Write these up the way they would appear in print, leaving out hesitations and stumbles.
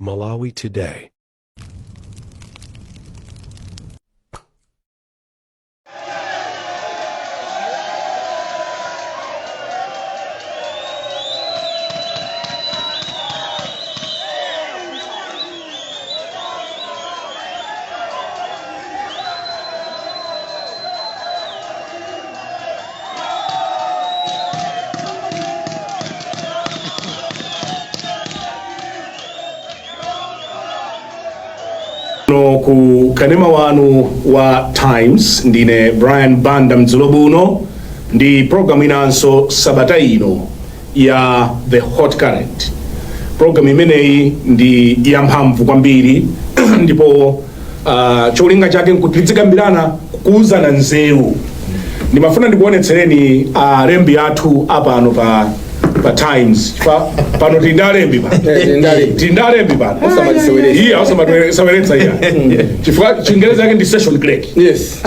Malawi Today. No ku kanema wanu wa Times, ndine Brian Banda mdzulo buno ndi programu inanso sabata ino ya The Hot Current. Programu imeneyi ndi yamphamvu kwambiri ndipo cholinga chake nkuti tizikambirana, kuuzana nzeru. Ndimafuna ndikuonetsereni alembi athu apano pa Times, chifukwa pano tili ndi alembi pano. Eh, tili ndi alembi. Tili ndi alembi pano. Osamatiseweretsa. Iya, osamatiseweretsa iya, chifukwa chingerezi yake ndi session clerk.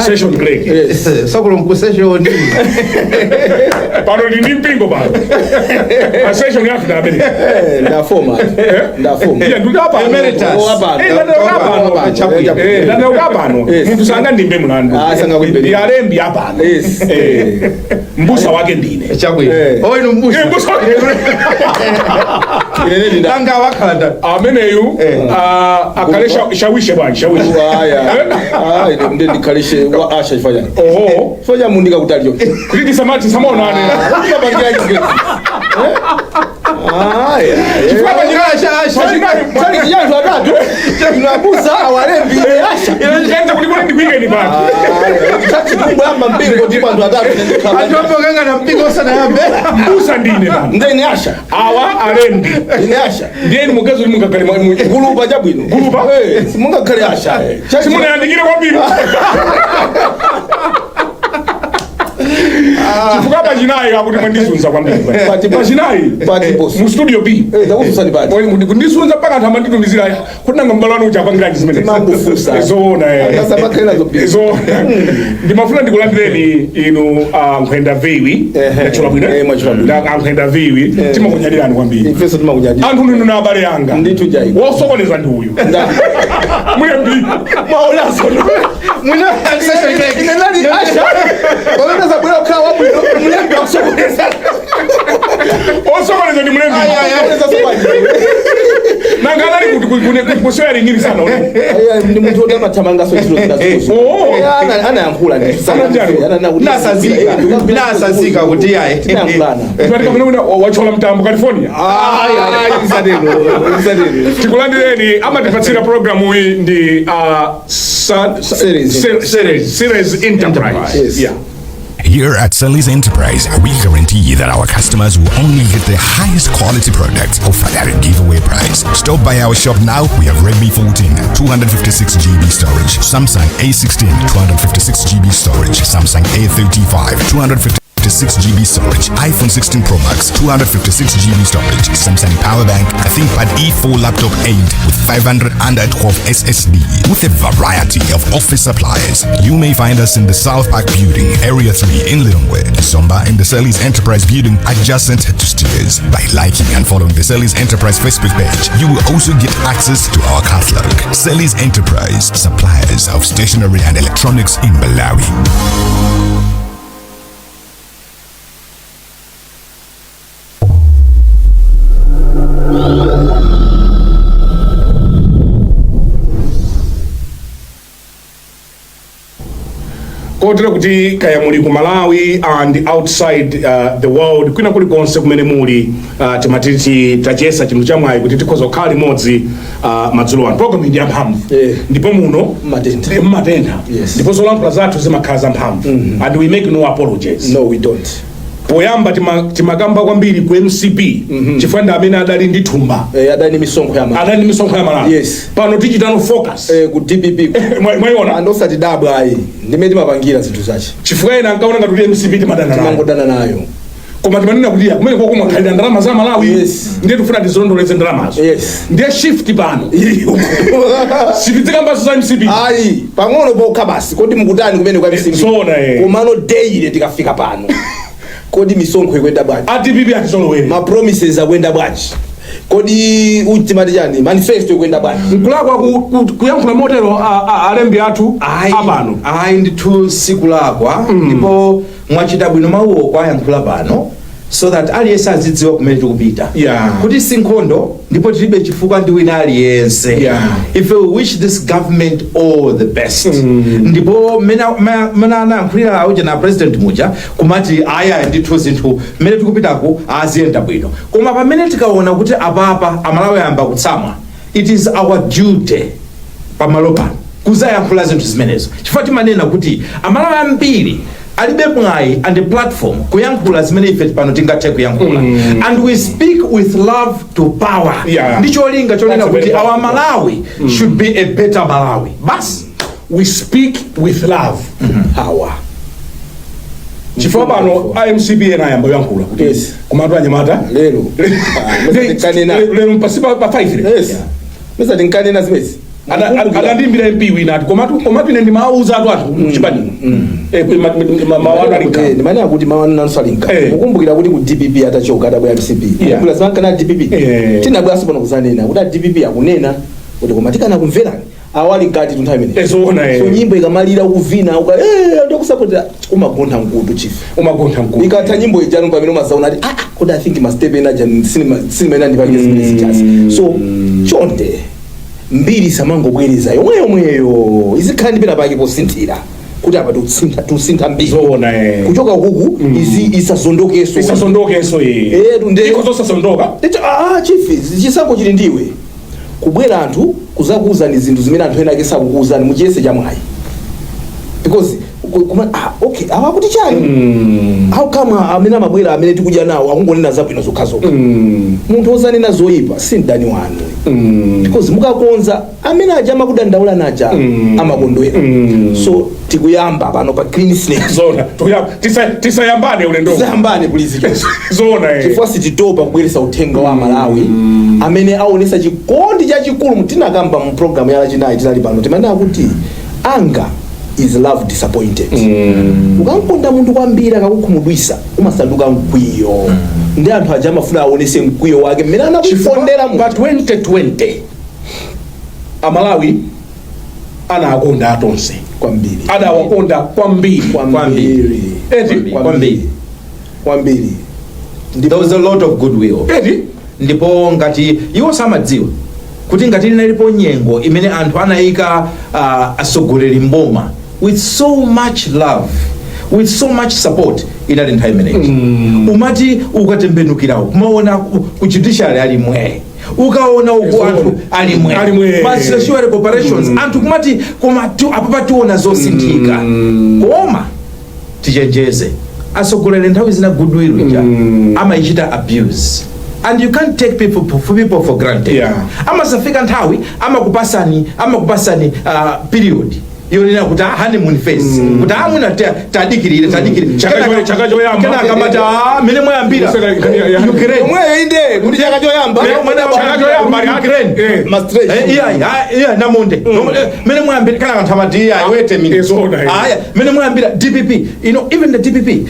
Session clerk. Sokolo mkuseshoni. Pano ndi mpingo pano, a session yathu ndi amene. Eh, ndafoma. Ndafoma. Iya, ndikuti apano. Emeritus. Oh, apano. Eh, ndadauka apano. Apano. Chabwino. Eh, ndadauka apano. Munthu sangandimbe mlandu. Ah, sangakuimbe. Ndi alembi apano. Eh, mbusa wake ndine. Chabwino. Eh. Oinu mbusa. Eh, mbusa wake. Ine ndinda. Nanga wakhala ndani? Ameneyu Eh. akhale shawishe bwanji, shawishe. Aya. Ah, ine ndiye ndikhalishe wa asha chifukwa chani? Oho. Chifukwa cha mundika kutali choncho. Kuti tisamati samaonane. Kumapangira chingezi. Aya. Chifukwa Asha, asha. Chali chiyantu atatu. Ino abusa awalembi ine asha. Kenza kuti ndikuikeni pano. Chachi kumbamba mpingo ndipo anthu atatu ndikhala. Anthu ambokangana mpingo osanayambe. Mbusa ndine pano. Ndiye ine asha. Awa alembi. Ine asha. Ndiyeni mugazi kuti mungakhale Gulupa chabwino. Gulupa? Eh, simungakhale asha. Chachi simunayandikire kwambiri, chifukwa pachinayi akuti mwandizunza kwambiri. Pachinayi. Pati boss. Mu studio B. Eh, takususani pati. Kundizunza mpaka anthu amanditumizira kuti nanga mbale wanu uja apangiranji zimene. Timangofunsa. Zoona, eh. Akasamakhalira zobisa. Zoona. Ndimafuna ndikulandireni inu, Nkhwenda Viwi. Ehe. Ndachula bwino? Eh, mwachula bwino. Ankhwenda Viwi, timakunyadirani kwambiri. Ifeso timakunyadira. Anthu ninu na abale anga. Ndithu jaiko. Wosokoneza ndi uyu mulembi. Mwaonaso. Mwina session clerk. Ine nali asha. Pamene zabwera kukhala wabwino, mlembi akusokoneza. Osokoneza ndi mulembi. Ayi, ayi, ayi. Osokoneza sobwanji. Nanga anali kuti kusewera sana ule. Ayi, ndi munthu woti amathamangaso ntchito zinazozo. Oh. Eh, anayankhula ndi. Anajani. Nasazika. Nasazika kuti yayi. Tinayankhulana. Katika mene wachola mtambo California. Ayi, ayi, msatero. Msatero. Tikulandireni. Amatipatsira programu iyi ndi Series. Series Enterprise. Yes. Yeah. Here at Sully's Enterprise, we guarantee that our customers will only get the highest quality products offered at a giveaway price. Stop by our shop now. We have Redmi 14, 256 GB storage, Samsung A16, 256 GB storage, Samsung A35, 256 GB storage, iPhone 16 Pro Max, 256 GB storage, Samsung Power Bank, a ThinkPad E4 laptop 8 with 512 SSD, with a variety of office supplies. You may find us in the South Park Building, Area 3 in Lilongwe, Zomba in the Selly's Enterprise Building adjacent to Steers. By liking and following the Selly's Enterprise Facebook page, you will also get access to our catalog. Selly's Enterprise, suppliers of stationery and electronics in Malawi. Kotero kuti kaya muli ku Malawi and outside the world, kwina kulikonse kumene muli, timatiti tachesa chinthu chamwayi kuti tikhoza kukhala limodzi madzulo ano. Program ndi yamphamvu. Eh. Ndipo muno Mmatentha. Mmatentha. Yes. Ndipo zolankhula zathu zimakhala zamphamvu and we make no apologies. No, we don't. Poyamba timakamba kwambiri ku MCP chifukwa ndi amene adali ndi thumba. Eh, adali ndi misonkho ya Adali ndi misonkho ya Malawi. Yes. Pano tichitano focus. Eh, ku DPP. Mwayiona? Anthu osatidabwa ayi. Ndimene timapangira zinthu zache. Chifukwa ena ankaona ngati kuti MCP timadana nayo. Timangodana nayo. Koma timanena kuti ya kumene koko mwakhalira ndalama za Malawi. Yes. Ndiye tifuna tizilondoleze ndalamazo. Yes. Ndiye shift pano sitidzikambaso za MCP. Ayi, pang'ono pokha basi. Kodi mukutani kumene kwa MCP? Zoona, eh. Komano daily tikafika pano, kodi misonkho ikuyenda bwanji? A DPP atizolowere. Ma promises akuyenda bwanji? Kodi utimati chani, manifesto ikuyenda bwanji? Nkulakwa kuyankhula motero alembi athu Ayi, apano? Ayi ndithu, sikulakwa, ndipo mwachita bwino mawuwo kwayankhula pano so that aliyense azidziwa kumene tikupita, kuti si nkhondo ndipo tilibe chifukwa ndi wina aliyense. If we wish this government all the best, ndipo mene anayankhulira auja na president muja kumati aya ndithu zinthu mmene tikupitako aziyenda bwino, koma pamene tikaona kuti apapa Amalawi ayamba kutsamwa, it is our duty pamalo pano kuzayankhula zinthu zimenezo, chifukwa timanena kuti Amalawi ambiri alibe mwayi and a platform kuyankhula zimene ife pano tingathe kuyankhula, and we speak with love to power ndi cholinga chonena That's very kuti our powerful. Malawi should be a better Malawi basi. We speak with love power. Chifukwa pano iMCP ena ayamba kuyankhula kuti komatu anyamata Lero tinkanena. Lero mpasi pa 5 lero. Yes, mesa tinkanena zimezi. Adandimbira MP wina ati komatu ine ndimawauza atu anthu kuchipani mawu alinka. Ndimanena kuti mawu anu alinka. Mukumbukira kuti ku DPP atachoka, atabwera MCP, mukumbukira zimankana DPP? Tinabweranso pano kuzanena kuti a DPP akunena kuti koma tikana kumverani awali mkati tunthawi imene. Zoona, eh. So nyimbo ikamalira ukuvina uka ndokusapota, umagontha mkutu, chief. Umagontha mkutu. Ikatha nyimbo ijanu pamene umazaona ati ah, kuti I think ma step ena cinema cinema ena ndipange zimene zichazi. So chonde, mbiri samangobwereza yomwe yomweyo, izikhala ndi pena pake posinthira kuti apa tikusintha mbiri. Zoona, eh. Kuchoka ukuku izi isazondokeso. Isasondokenso, eh. Tunde. Iko zosasondoka. Ah, chief, chisankho chili ndiwe. Kubwera anthu kuzakuuzani zinthu zimene anthu ena ake sakukuuzani, muchiyese chamwayi, because ah, okay, awa kuti chani? How come amene amabwera, amene tikudya nawo, akungonena zabwino zokhazokha? Munthu ozanena zoyipa si mdani wanu, because mukakonza, amene aja amakudandaula naja amakondwera. So tikuyamba pano pa clean slate. Zoona. Tisayambane ulendo. Tisayambane, please. Zoona, eh. Chifukwa sititopa kubweretsa uthenga wa Malawi amene aonesa chikondi chachikulu. Tinakamba mu program ya Lachinayi tinali pano, timanena kuti anger is love disappointed. Ukamkonda munthu kwambiri, akakukhumudwisa umasanduka mkwiyo, ndi anthu aja amafuna aonese mkwiyo wake mmene anakukondera Pa munthu. 2020 Amalawi anakonda atonse. Kwambiri. Adawakonda kwambiri. Kwambiri. Eti? Kwambiri. Kwambiri. There was a lot of goodwill. Eti. Ndipo ngati iwo samadziwa kuti ngati linalipo nyengo imene anthu anayika atsogoleri mboma with so much love, with so much support, inali nthawi imeneyi. Umati ukatembenukirawo kumaona ku judiciary alimwe, ukaona uku anthu alimwe. Alimwe. Ma statutory corporations, anthu kumati koma apo pationa zosinthika. Koma tichenjeze atsogoleri, nthawi zina goodwill ija amayichita abuse, and you can't take people for granted. Amazafika nthawi amakupasani period yonena kuti ah, honeymoon phase, kuti amwina tadikirire, tadikirire. Chaka choyamba. Kenaka amati ah, mene mwayambira Ukraine. Yomweyo inde, kuti chaka choyamba. Chaka choyamba. Ukraine. Maastricht. Iya, namonde mene mwayambira, kana anthu amati iya, wait a minute. Zoona, eh. Aya, mene mwayambira DPP, even the DPP,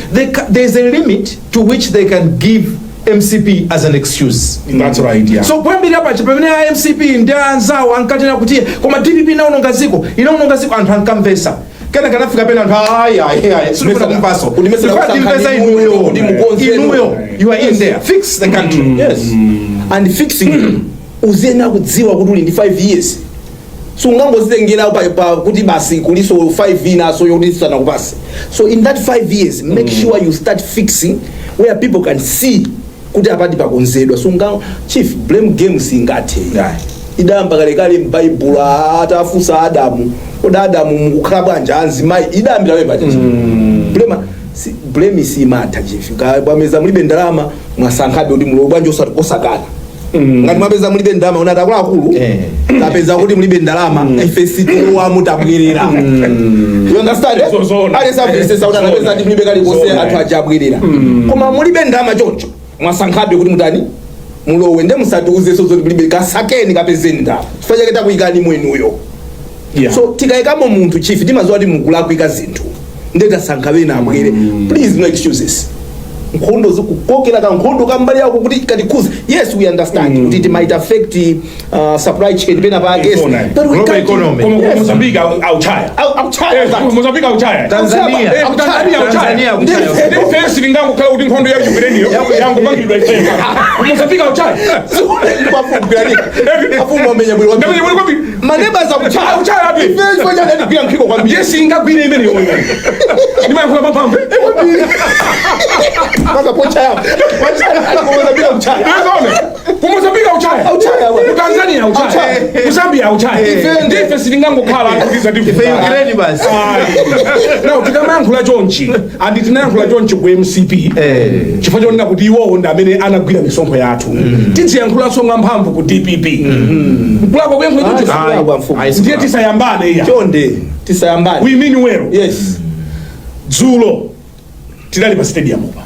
there's a limit to which they can give MCP as an excuse. That's right, yeah. So kuyambira pacha pamene a MCP ndi anzawo ankatena kuti koma DPP inaononga ziko, inaononga ziko, anthu ankamvesa. Kena kanafika pena anthu ayi, ayi, ayi, silifuna kumpaso. Kuti mesera Chifukwa timvesa kusankhani inuyo, kuti mukonze. Inuyo you are in there, fix the country. Yes, and fixing, uziyenera kudziwa kuti uli ndi 5 years. Sungangozitengera pa kuti basi kuliso 5 inaso yokuti sanakupase. So in that 5 years, make sure you start fixing where people can see kuti apati pakonzedwa. Sunga, chief, blame game singathe. Idayamba kalekale m'Baibulo atafunsa Adamu, kodi Adamu mukukhala bwanji anzimayi? Idayambira wepa chief. Blame si, blame simatha, chief. Mwapeza mulibe ndalama, mwasankhabe kuti mulowe, bwanji osakana? Ngati mwapeza mulibe ndalama, unati akuluakulu, tapeza kuti mulibe ndalama, ife situlowamo, tabwerera. You understand, eh? Zoona. Aliyense kuti anapeza kuti mulibe kalikonse, Zoona. anthu aja abwerera, koma mulibe ndalama choncho mwasankhabe kuti mutani, mulowe. Nde musatiuzenso zoti mulibe, kasakeni, kapezeni ndalama, chifukwa chake takuyikani mwenuyo. So tikayikamo munthu, chief, timaziwa kuti mukulakwika zinthu, nde tasankha bena abwere. Please, no excuses. Nkhondo zikukokera kankhondo kambali yako kuti katikhuze. Yes, we understand kuti it might affect supply chain pena pake. It's online. But we Global can't economy. Koma ku Yes. Mozambique auchaya. Auchaya that. Mozambique auchaya. Tanzania. Ku Tanzania auchaya. Tanzania auchaya. Ndi ifensi lingangokhala kuti nkhondo ya Ukraine yangomangidwa ifeyo. Ku Mozambique auchaya. Afumu amenya bwino. Ndamenya bwino kwambiri. Maneba za kuchaya. Auchaya api. Ifensi kwanja ndigwira nkhiko kwambiri. Ndiye singagwire imene yoyo. Ndimayankhula pamphamvu. Kwanza pochaya. Wachaya alikuwa bila kuchaya. Ndizone. Ku Mozambique auchaya. Auchaya, we. Ku Tanzania auchaya. Auchaya. Ku Zambia auchaya. Ife- Ndife silingangokhala atukiza Ife Ukraine basi. Now tikamayankhula chonchi, andi tinayankhula chonchi ku MCP chifukwa chonena kuti iwowo ndi amene anagwira misonkho yathu, tidziyankhulanso mwamphamvu ku DPP. Kulakwa kuyankhula chonchi? Ayi, kwa mfumu. Ayi. Ndiye tisayambane iya. Chonde tisayambane. We mean well. Yes. Dzulo tidali pa stadium pa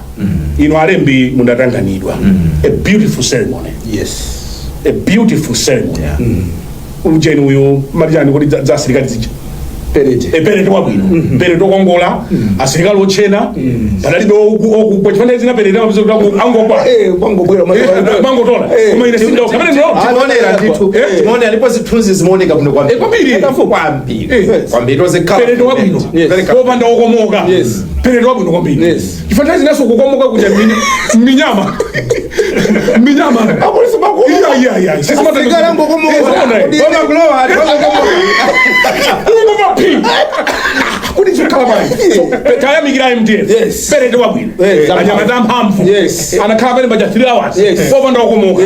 ino, alembi mundatanganidwa, a beautiful ceremony. A beautiful ceremony. Ujeni uyu matichani kuti za asilikali zija? Parade. Parade wabwino, parade okongola, asilikali ochena, padalibe okugwa chifana zina parade amapeza kuti angogwa. Kwangobwera. Mangotola. Koma ine sindoka pamene ndilo. Timaonera ndithu. Timaonera ndipo zithunzi zimaoneka bwino kwambiri. Kwambiri. Kwambiri. Kwambiri. It was a Parade wabwino. Very colorful. Popanda okomoka. Parade wabwino kwambiri. Chifana zinaso kukomoka kuja minyama minyama. Apolisi makomoka. Iya. Asilikali angokomoka. Koma kulowa, Kungova pi kuti chikhala bwanji. So tayamikira MDF. Parade wabwino. Anyamata amphamvu. Anakhala pene paja 3 hours popanda okomoka.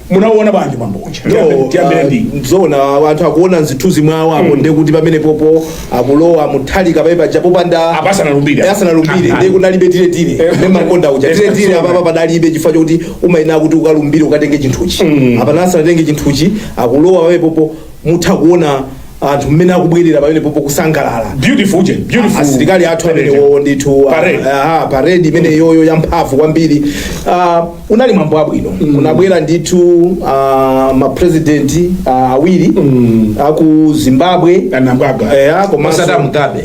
Munauona bwanji mwambo uja? Tiyambire ndi Nzona anthu akuona nzithunzi mwawo apo, ndiye kuti pamene popo akulowa Muthalika pamene paja popanda Apa asanalumbire. Asanalumbire, ndiye kunalibe tiretire memakonda uja tiretire. Apapa padalibe chifukwa chokuti umayenera kuti ukalumbire ukatenge chinthuchi. Apa nasanatenge chinthuchi akulowa pamene popo, mutha kuona anthu mmene akubwerera pamene popo kusangalala. Beautiful uje, beautiful. Asilikali athu amene wowo ndithu. Parade. Aha, parade imene yoyo yamphamvu kwambiri. Unali mwambo wabwino. Kunabwera ndithu mapresident awiri aku Zimbabwe. Anambwaga. Komanso Osati Mugabe.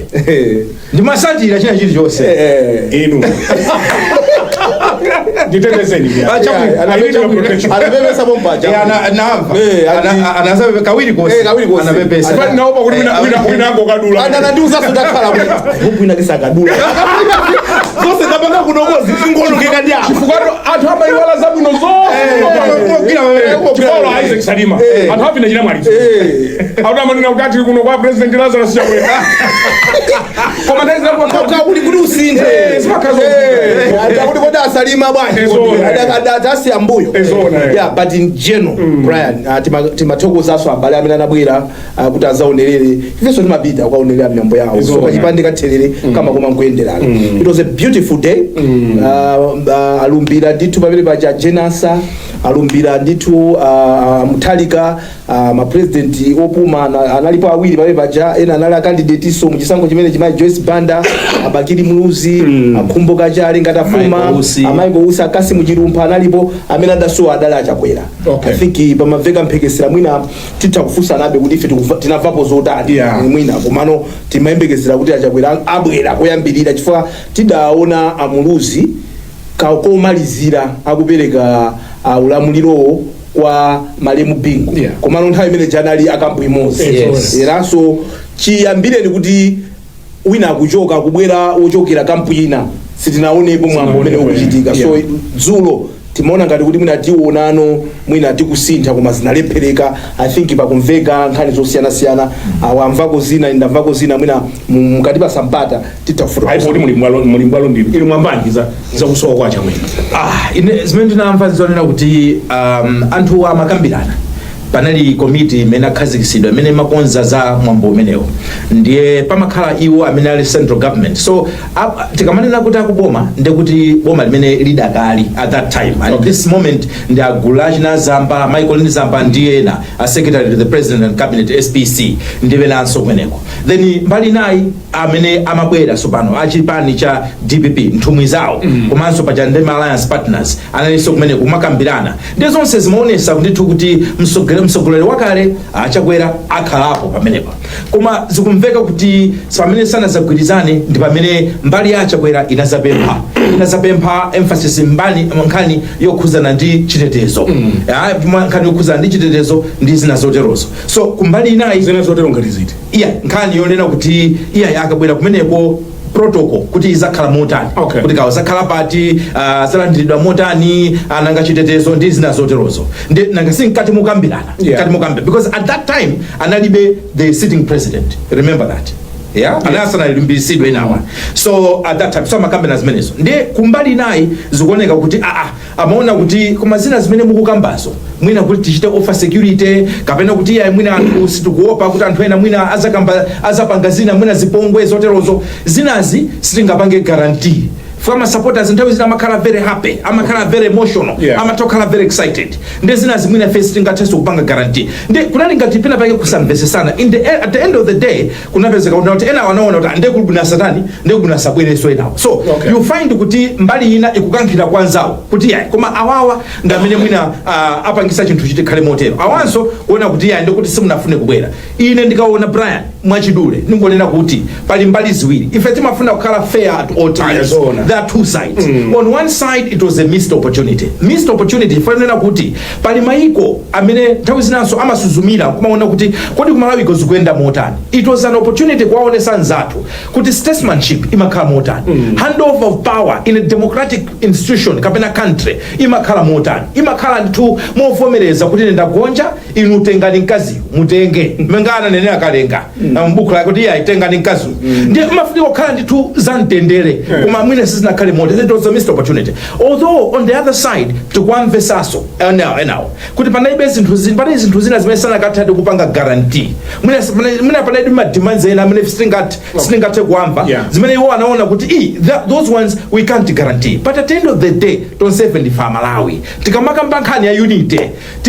Ndimasatira china chilichonse. Inu nditetezeni. Ah, chabwino. I need your protection. Anapepesa pompaja. Namva. Anazapepe Kawiri konse. Kawiri konse. Anapepesa. Chifukwa naopa kuti wina angokadula. Anandiuzaso takhala kuti huku ina kisakadula zonse ndapanga kunokozi zingonongeka ndi apa. Chifukwa anthu amayiwala zabwino zonse. Chifukwa Isaac Salima anthu apina chinamwalizo akuti amanena kuti ati kuno kwa President Lazarus Chakwera, koma nthawi zinapo Kuti usinthe. Zimakhala zovuta. Kuti kodi asalima bwanji? Ezona, eh. Atasiya mbuyo. Ezona, eh. Yeah, but in general, Brian, timathokozaso abale amene anabwera kuti azaonerere. Ifenso timapita kukaonerera miyambo yawo, so pachipande katherere kama koma nkuyenderana. It was a beautiful day. Alumbira ndithu pamene paja Jenasa, alumbira ndithu Muthalika, mapresident opuma analipo awiri pamene paja, ena anali akandidateso muchisankho chimene chimayi Joyce Banda, abakili Muluzi, akhumbo Kachali ngati afuma, Michael Usi. Michael Usi, akasimu Chilumpha analipo. Amene adasowa adali achakwera. I think pamaveka mphekesera, mwina titha kufunsanabe kuti ife tinamvapo zotani. Mwina komano timayembekezera kuti achakwera abwera koyambirira, chifukwa tidaona amuluzi komalizira akupereka ulamulirowo kwa malemu Bingu. Komano nthawi imene janali akampu imodzi. Eranso chiyambireni kuti wina akuchoka, akubwera wochokera kampu ina, sitinaonepo mwambo umene ukuchitika. So dzulo timaona ngati kuti mwina tionano, mwina tikusintha, koma zinalephereka. I think pakumveka nkhani zosiyanasiyana, awamvako zina, ndamvako zina, mwina mukati pasampata titafuta. Aipo kuti muli mbwalo ndinu ili mwambanji za kusowa kwa Chakwera? Ah, ine zimene ndinamva zionera kuti anthu amakambirana. Panali komiti imene akhazikitsidwa imene imakonza za mwambo umenewo, ndiye pamakhala iwo amene ali central government. So tikamanena kuti akuboma, ndekuti boma limene lidakali at that time and this moment ndi agulu achina Zamba, Michael Zamba ndi ena, a Secretary to the President and Cabinet, SPC, ndipenanso kumeneko. Then mbali nayi amene amabwera sopano achipani cha DPP, nthumwi zawo, komanso paja ndi ma alliance partners analinso kumeneko kumakambirana. Ndi zonse zimaonesa ndithu kuti mtsogoleri Mtsogoleri wakale Achakwera akhalapo pamenepa, koma zikumveka kuti pamene sanazagwirizane ndi pamene mbali ya Achakwera inazapempha emphasis mbali nkhani yokhuzana ndi chitetezo. Nkhani yokhuzana ndi chitetezo ndi zina zoterozo. So kumbali inayi Zina zotero ngati ziti? Iya, nkhani yonena kuti iya, akabwera kumeneko, protocol kuti izakhala motani, kuti kawa zakhala pati, zalandiridwa motani, nanga chitetezo ndi zina zoterozo. Ndi nanga si mkati mukambirana, mkati mukambirana, because at that time analibe the sitting president, remember that, yeah, yes. Anasanalumbiritsidwe enawa. So at that time, so amakambirana zimenezo. Ndi kumbali inayi zikuoneka kuti amaona kuti koma zina zimene mukukambazo, mwina kuti tichite offer security, kapena kuti iyayi, mwina anthu sitikuopa kuti anthu ena mwina azakamba, azapanga zina, mwina zipongwe zoterozo, zinazi sitingapange guarantee. Fama supporters nthawi zina amakhala very happy, amakhala very emotional, amatha kukhala very excited. Ndi zina zimwina ife sitingathenso kupanga guarantee. Ndi kunali ngati pena pake kusamvesesana. At the end of the day kunapezeka kuti ena wanaona kuti ande kuli bwino satani, ndi kubwino asabwerenso enawo. So you find kuti mbali ina ikukankhira kwanzawo kuti yayi, koma awawa ndi amene mwina apangisa chinthu chitikhale motero, awanso kuona kuti yayi, ndikuti simunafune kubwera. Ine ndikaona, Brian, mwachidule ndingonena kuti pali mbali ziwiri. Ife timafuna kukhala fair at all times. Zoona. There are two sides. On one side, it was a missed opportunity, missed opportunity fanena kuti pali maiko amene nthawi zinanso amasuzumira kumaona kuti kodi kumalawiko zikuyenda motani. It was an opportunity kuwaonesa anzathu kuti statesmanship imakhala motani, handover of power in a democratic institution kapena country imakhala motani, imakhala ndithu movomereza kuti ine ndagonja, inu tengani mkaziyo, mutenge mengana ananenera Kalenga mbuku lake kuti iye tengani mkaziyo. Ndiye imafunika kukhala ndithu za mtendere, koma mwina sizinakhale mote. It was a missed opportunity, although on the other side tikuwamvesaso enawo enawo kuti panalibe zinthu zina, panali zinthu zina zimene sanakathadi kupanga guarantee. Mwina panalibe ma demands ena amene sitingathe kuwamva, zimene iwo anaona kuti those ones we can't guarantee. But at the end of the day, tonsefe ndife Amalawi. Tikamakamba nkhani ya unity,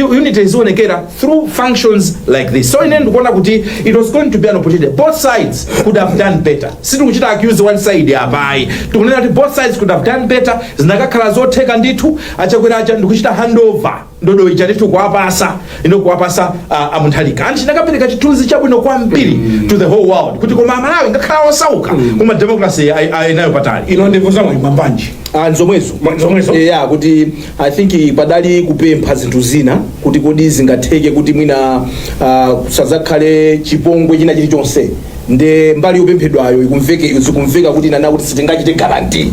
unity izionekera through functions like this. So ine ndikuona kuti it was going to be an opportunity. Both sides could have done better. Sitikuchita accuse one side apayi, tikunena kuti both sides could have done better. Zinakakhala zotheka ndithu Achakwera acha ndikuchita handover ndodo ija ndithu kuwapasa, ino kuwapasa aMunthalika, and chinakapereka chithunzi chabwino kwambiri to the whole world kuti koma Amalawi ngakhala osauka, koma democracy ayinayo patali. Ino ndimvu zamwe mwambanji? Ah, nzomwezo. Nzomwezo? Yeah, kuti I think padali kupempha zinthu zina kuti kodi zingatheke kuti mwina kusazakhale chipongwe china chilichonse. Nde mbali yopemphedwayo ikumveke, zikumveka kuti nana kuti sitingachite guarantee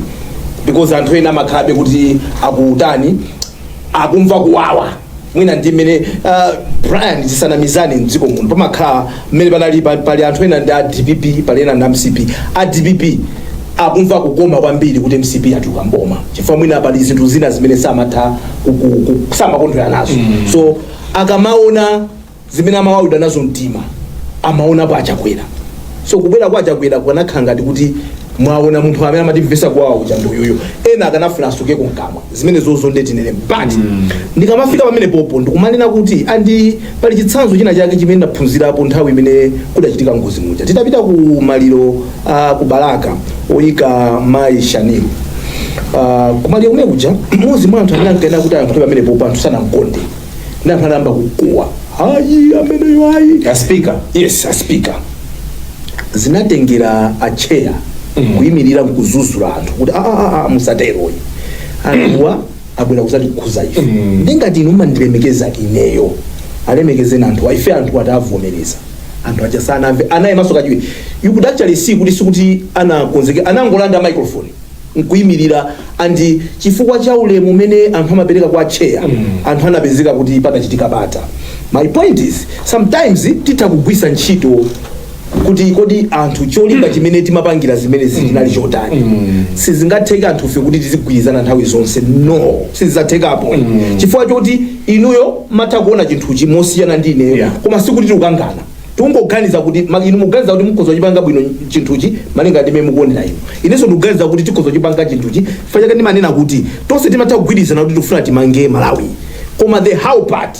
because anthu ena amakhalabe kuti akutani, akumva kuwawa. Mwina ndi mmene, Brian, tisanamizane, mdziko muno pamakhala mmene panali pali anthu ena ndi a DPP, pali ena ndi a MCP. A DPP akumva kukoma kwambiri kuti MCP atuluka mboma, chifukwa mwina pali zinthu zina zimene samatha samakondwera nazo. So akamaona zimene amawawidwa nazo mtima, amaonapo Achakwera. So kubwera kwa Achakwera kukanakhala ngati kuti mwaona munthu amene amatimvesa kuwawa uja ndi uyuyu. Ena akanafuna asukeko mkamwa zimene zozo ndetinene. But ndikamafika pamene popo ndikumanena kuti andi pali chitsanzo china chake chimene ndaphunzirapo nthawi imene kudachitika ngozi muja. Titapita ku maliro ku Balaka oyika mayi Shanil, kumaliro kumene kuja, mmodzi mwa anthu amene ankaena kuti ayankhule pamene popo, anthu sanamkonde ndi anthu anayamba kukuwa, "Ayi, ameneyo ayi." A speaker? Yes, a speaker. Zinatengera a chair kuyimirira nkuzuzula anthu kuti, "Ah, ah, ah, musateroyi, anthuwa abwera kuzatikhuza ife. Ndingati inu mumandilemekeza ineyo, alemekezeni anthu ife." Anthu atavomereza, anthu aja sanamve, anayimanso kachiwiri. You could actually see kuti sikuti anakonzeke, anangolanda microphone nkuyimirira. And chifukwa cha ulemu umene anthu amapereka kwa chair, anthu anapezeka kuti padachitika bata. My point is, sometimes titha kugwisa ntchito kuti kodi anthu cholinga chimene timapangira zimene zinali chotani. Sizingatheka anthufe kuti tizigwirizana nthawi zonse, no, sizidzathekapo, chifukwa choti inuyo matha kuona chinthuchi mosiyana ndi ineyo. Koma sikuti tikukangana, tungoganiza kuti inu mukuganiza kuti mukhoza kuchipanga bwino chinthuchi malinga ndi mmene mukuonera inu, inenso ndikuganiza kuti tikhoza kuchipanga chinthuchi. Chifukwa chake ndimanena kuti tonse timatha kugwirizana kuti tikufuna timange Malawi, koma the how part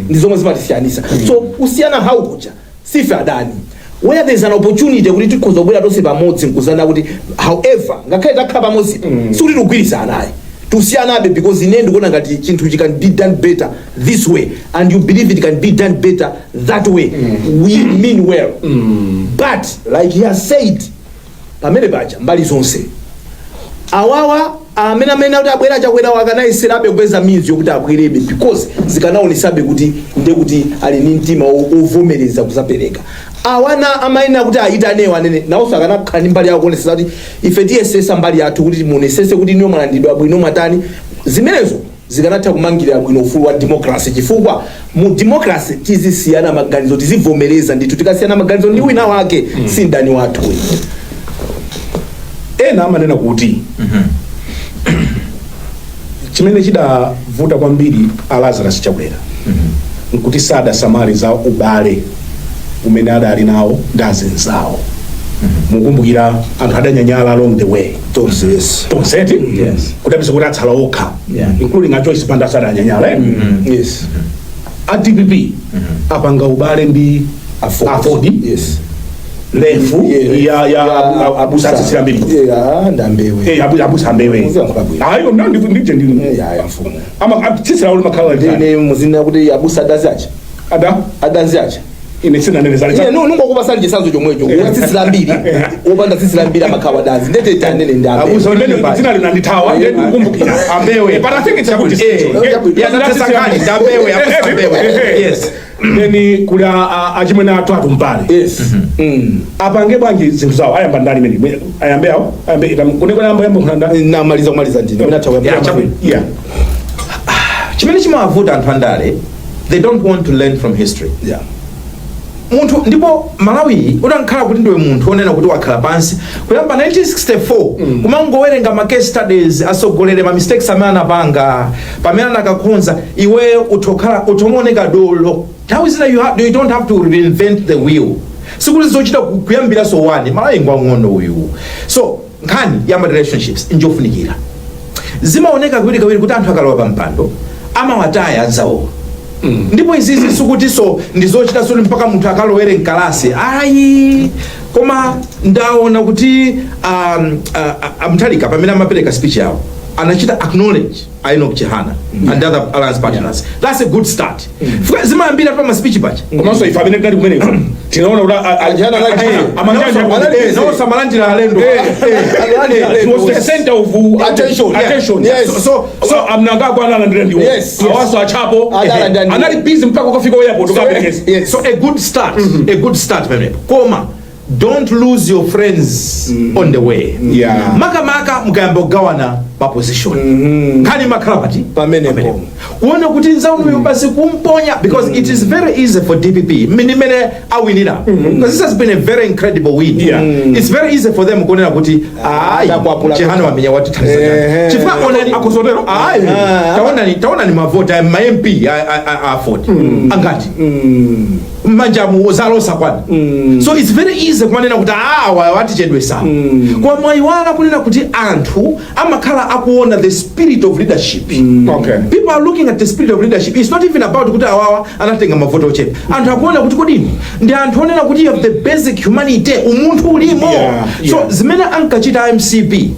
ndi zomwe zimatisiyanisa. So kusiyana how kuja, sife adani. Where there is an opportunity kuti tikhoza kubwera tonse pamodzi nkuzana kuti however ngakhale takhala pamodzi, sikuti tikugwirizana ayi. Tusiyanabe because ine ndikuona ngati chinthu chi can be done better this way and you believe it can be done better that way. We mean well, but like he has said, pamene paja mbali zonse awawa amene kuti abwera, Chakwera akanayeserabe kupeza means yokuti abwerebe, because zikanaonesabe kuti nde kuti ali ndi mtima ovomereza kuzapereka. Awana amayenera kuti ayitanewo, anene nawonso, akanakhala ndi mbali yawo kuonesesa kuti ife tiyesesa mbali yathu kuti muonesese kuti niyo mwalandidwa bwino, mwatani. Zimenezo zikanatha kumangirira bwino ufulu wa democracy, chifukwa mu democracy tizisiyana maganizo, tizivomereza ndithu. Tikasiyana maganizo ndi wina wake, si mdani wathu. Ena amanena kuti chimene chidavuta kwambiri a Lazarus Chakwera nkuti sadasamale za ubale umene adali nawo ndi azinzawo. Mukumbukira anthu adanyanyala along the way. Tonse, yes. Tonseti. Yes. Kudapeza kuti atsala okha, including a Joyce Banda sadanyanyala, eh? Yes. A DPP apanga ubale ndi Aford. Aford. Yes. Lefu ya abusa atsitsira mbiri. Yeah, ndambewe. Eh, abusa ambewe. Muziyankhula bwino. Ayo ndo ndije ndi Ya mfumu. Ama tsitsira uli makhala ndi Ndine muzina kuti abusa adazi acha. Ada. Adazi acha. Ine sinanene zali. Ine no nungokupa sali chisanzo chomwecho. Tsitsi mbiri. Wopanda tsitsi mbiri amakhawa dazi. Ndete tanene ndi ambewe. Abusa imene dzina linandithawa, ndiye ndikukumbukira Ambewe. But I think it's a good distinction. Yeah, that's ndambewe, abusa ambewe. Yes. Then kuli achimwene athu atumpale. Yes. Apange bwanji zinthu zawo? Ayamba ndani mene ayambe awo, ayambe kuneko ayamba yamba nkhanda. Namaliza kumaliza ndine. Mina thawa. Yeah, chabwino. Chimene chimawavuta anthu andale, they don't want to learn from history. Munthu, ndipo Malawi utakhala kuti ndiwe munthu onena kuti wakhala pansi kuyamba 1964 kumangowerenga ma case studies, asogolere, ma mistakes amene anapanga pamene anakakhonza, iwe utokhala utomaoneka dolo. Nthawi zina you don't have to reinvent the wheel. Sikuti zochita kuyambiraso wani. Malawi ngwang'ono uyu. So nkhani ya ma relationships njofunikira. Zimaoneka kawirikawiri kuti anthu akalowa pa mpando amawataya anzawo. Ndipo izizi sikutinso ndizochita soti mpaka munthu akalowere mkalasi, ayi. Koma ndaona kuti a Mutharika pamene amapereka speech yawo anachita acknowledge Enoch Chihana and other alliance partners. That's a good start. Fuka zimayambira pa ma speech pacha. Komanso ife amene tinali kumeneko tinaona kuti Chihana amanja Nawonso amalandira alendo. He was the center of Attention. Attention. Yes. So amnangagwa analandira ndiwo. Awaso achapo Analandira ndiwo. anali busy mpaka ukafika airport ukaperekeza. So a good start pamenepo, koma don't lose your friends on the way. Makamaka mukayamba kugawana pa position, nkhani makhala pati? Pamenepo. Kuona kuti nzaunuyo basi kumponya, because it is very easy for DPP mmene awinira, because this has been a very incredible win. It's very easy for them kuonera kuti ayi, Adakwapula. Chihana wamenya, watithandiza chani? Chifukwa onani Akuzotero? Ayi, taonani mavota ma MP a 40 angati mmanjamu zalosa kwana. So it's very easy kumanena kuti awa watichedwesa. Koma mwayiwala kunena kuti anthu amakhala akuona the spirit of leadership. People are looking at the spirit of leadership. It's not even about kuti awawa anatenga mavoto ochepa. Anthu akuona kuti kodini ndi anthu onena kuti you have the basic humanity, umunthu ulimo. So zimene ankachita MCP,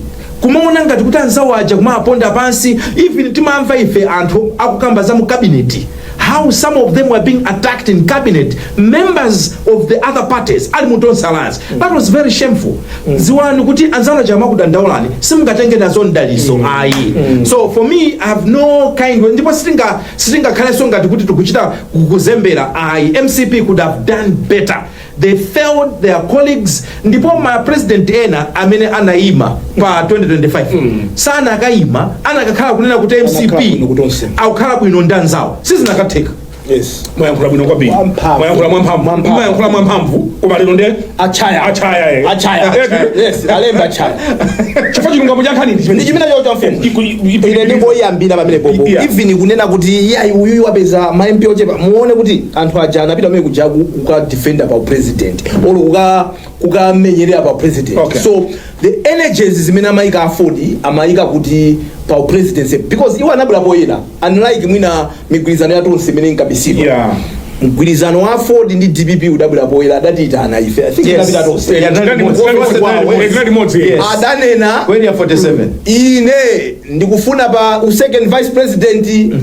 kumaona ngati kuti anzawo aja kumaponda pansi, even timamva ife anthu akukamba za mu cabinet, how some of them were being attacked in cabinet, members of the other parties ali mu Tonse Alliance. That was very shameful. Ziwani kuti anzanu aja amakudandaulani, simungatenge nazo mdaliso, ayi. So for me, I have no kind, ndipo sitingakhalenso ngati kuti tikuchita kuzembera, ayi. MCP could have done better. They failed their colleagues. Ndipo ma president ena amene anayima pa 2025 sana akayima, anakakhala kunena kuti Anakhala bwino MCP kutonse. akukhala bwino ndi anzawo, sizinakatheka. Mwayankhula bwino kwambiri. Mwamphamvu. Mwayankhula mwamphamvu. Mwamphamvu. Mwayankhula mwamphamvu, koma lero nde Achaya. Achaya, eh. Achaya. Yes, alemba achaya. Chifukwa chilungamo cha nkhani ndi chimene chacho cha mfumu. Ine ndingoyambira pamene popo. Even kunena kuti yayi, uyuyu wapeza ma MP ochepa, muone kuti anthu aja anapita pamene kuja kuka defender pa president olo kukamenyerera pa president. So the energies zimene amayika Aford, amayika kuti pa presidency, because iwo anabwera poyera, unlike mwina migwirizano ya Tonse imene inkabisidwa. Mgwirizano wa AFORD ndi DPP udabwera poyera, adatiyitana ife, I think tinapita tonse. Yeah, Tinali limodzi. Yes. Adanena, Kweli ya 47. "Ine ndikufuna pa u second vice president,"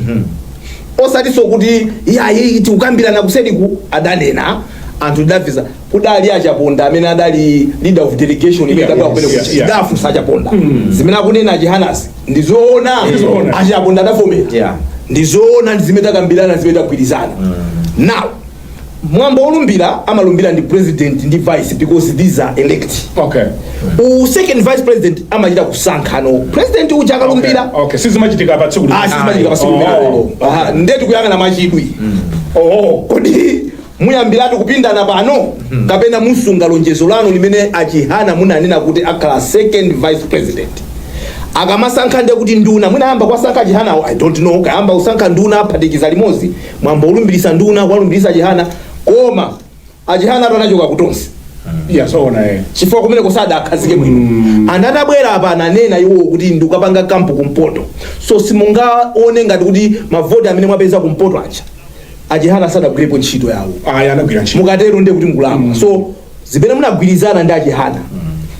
osatinso kuti yayi, tikukambirana kuseriku. Adanena, anthu tidabvisa. Kudali Achaponda amene adali leader of delegation imene idabwera kumene kuja. Tidafunsa Achaponda, "Zimene akunena Achihanasi ndizoona?" Ndizoona. Achaponda adavomera, "Ndizoona, ndi zimene takambirana, zimene tagwirizana." Now, mwambo wolumbira, amalumbira ndi president ndi vice because these are elect. U second vice president amachita kusankhano president uja akalumbira. Okay, sizimachitika pa tsiku. Ah, sizimachitika pa tsiku limenelo. Aha, ndetu kuyang'ana mwachidwi. Kodi muyambiratu kupindana pano kapena musunga lonjezo lanu limene Achihana munanena kuti akhala second vice president? Akamasankha, ndiye kuti nduna mwinayamba kwasankha Achihanawo, I don't know, kayamba kusankha nduna, aphatikiza limodzi mwambo ulumbirisa nduna, kwalumbirisa Achihana. Koma Achihana atu anachoka kutonse Yeah, zoona eh. chifukwa kumene kusada akhazike bwino. Anthu atabwera apa, ananena iwo kuti ndikukapanga camp kumpoto, so simungaone ngati kuti mavoti amene mwapeza kumpoto aja Achihana sadagwirepo ntchito yawo. Aya, anagwira ntchito. Mukatero ndiye kuti mukulakwa. So zimene munagwirizana ndi Achihana,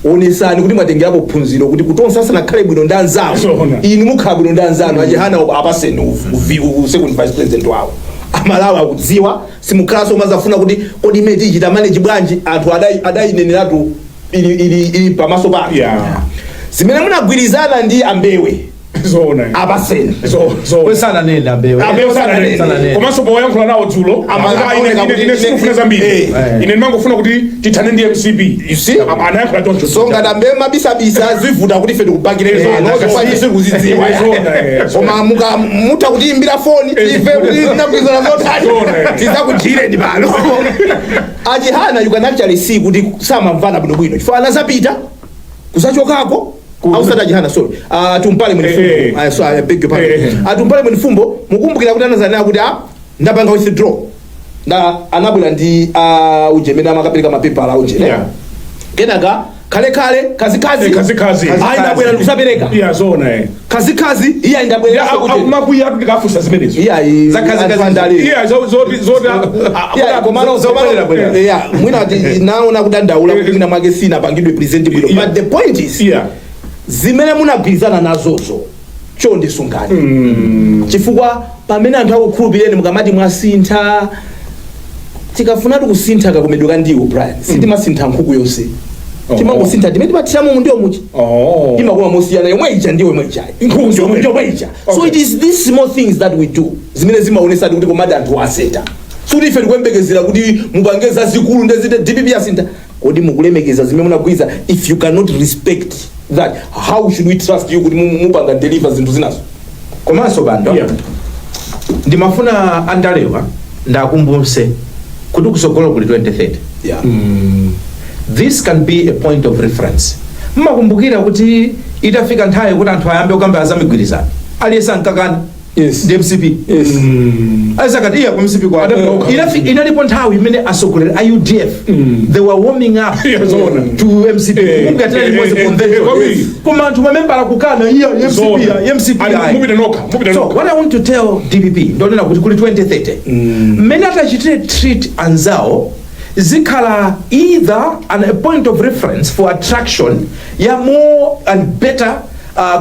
onesani kuti mwatengerapo phunziro kuti kutonse asanakhale bwino ndi anzawo, Zoona. inu mukhala bwino ndi anzanu. Achihana apaseni u second vice president wawo. Amalawi akudziwa, simukhalanso mazafuna kuti kodi imene tichita manage bwanji. Anthu adayineneratu ili pamaso pake. Zimene munagwirizana ndi Ambewe, Zoona eh. apaseni. Zoona. Kwesananena Mbewe. Ambewe sananene. Sananene. Komanso poyankhula nawo dzulo, akuti, ine sindikufuna zambiri, ine ndimangofuna kuti tithane ndi MCP." You see? Anayankhula choncho. So ngati Ambewe mabisabisa, zivuta kuti ife tikupangire pano, chifukwa ife sikuzidziwa. Zoona, Koma muka mutha kutiyimbira foni, ife kuti tinagwirizana zotani, Zoona, eh. tizakudyireni pano. Achihana, you can actually see kuti samamvana bwinobwino chifukwa anazapita kusachokako. Ausati Achihana, sorry, Tumpale Mwenifumbo. So I beg your pardon. Atumpale Mwenifumbo, mukumbukira kuti anazanena kuti, "Ah, ndapanga withdraw," na anabwera ndi uje mene amakapereka mapepala uje. Kenaka kalekale kazikazi, Kazikazi. "Ayi, ndabwera ndikusapereka." Yeah, zoona eh. Kazikazi, iye ndabwera kuti Akumakwiya kuti tikafunsa zimenezo. Iye Za kazikazi. andale. Yeah, zoti Yeah, komano Zobwerera, bwerera. Yeah, mwina naona kudandaula kuti mwina mwake sinapangidwe present bwino, but the point is, zimene munagwirizana nazozo, chonde sungani, chifukwa pamene anthu akukhulupireni, mukamati mwasintha, tikafunatu kusintha kakomedwe ka ndiwo, Brian, sitimasintha nkhuku yonse. Timangosintha timene timathiramo ndiwo muchi. Imakoma mosiyana, yomwe ija ndiwo yomwe ijayi. Nkhuku ndiyo yomwe. Yomwe ija. So it is these small things that we do zimene zimaonesadi kuti komadi anthu asintha. Suti ife tikuyembekezera kuti mupange zazikulu ndezite DPP asintha. Kodi mukulemekeza zimene munagwiza? If you cannot respect that, how should we trust you kuti mupanga deliver zinthu zinazo? Komanso bando, ndimafuna andalewa ndakumbutse kuti kusogolo kuli 2030. This can be a point of reference. Mmakumbukira kuti itafika nthawi kuti anthu ayambe kukamba za migwirizano, aliyense ankakana ndi MCP. Azakati iya ku MCP kwa Adabloka. Inalipo nthawi imene atsogoleri a UDF, they were warming up Yeah, zoona. to MCP. Kumbukira tinali limodzi convention. Kwambiri. Koma anthu mamembala kukana, iya MCP, Zoona. ya MCP Ali, ayi. mupite nokha, mupite So nokha. what I want to tell DPP, ndonena kuti kuli 2030, mmene atachitire treat anzawo zikhala either a point of reference for attraction ya more and better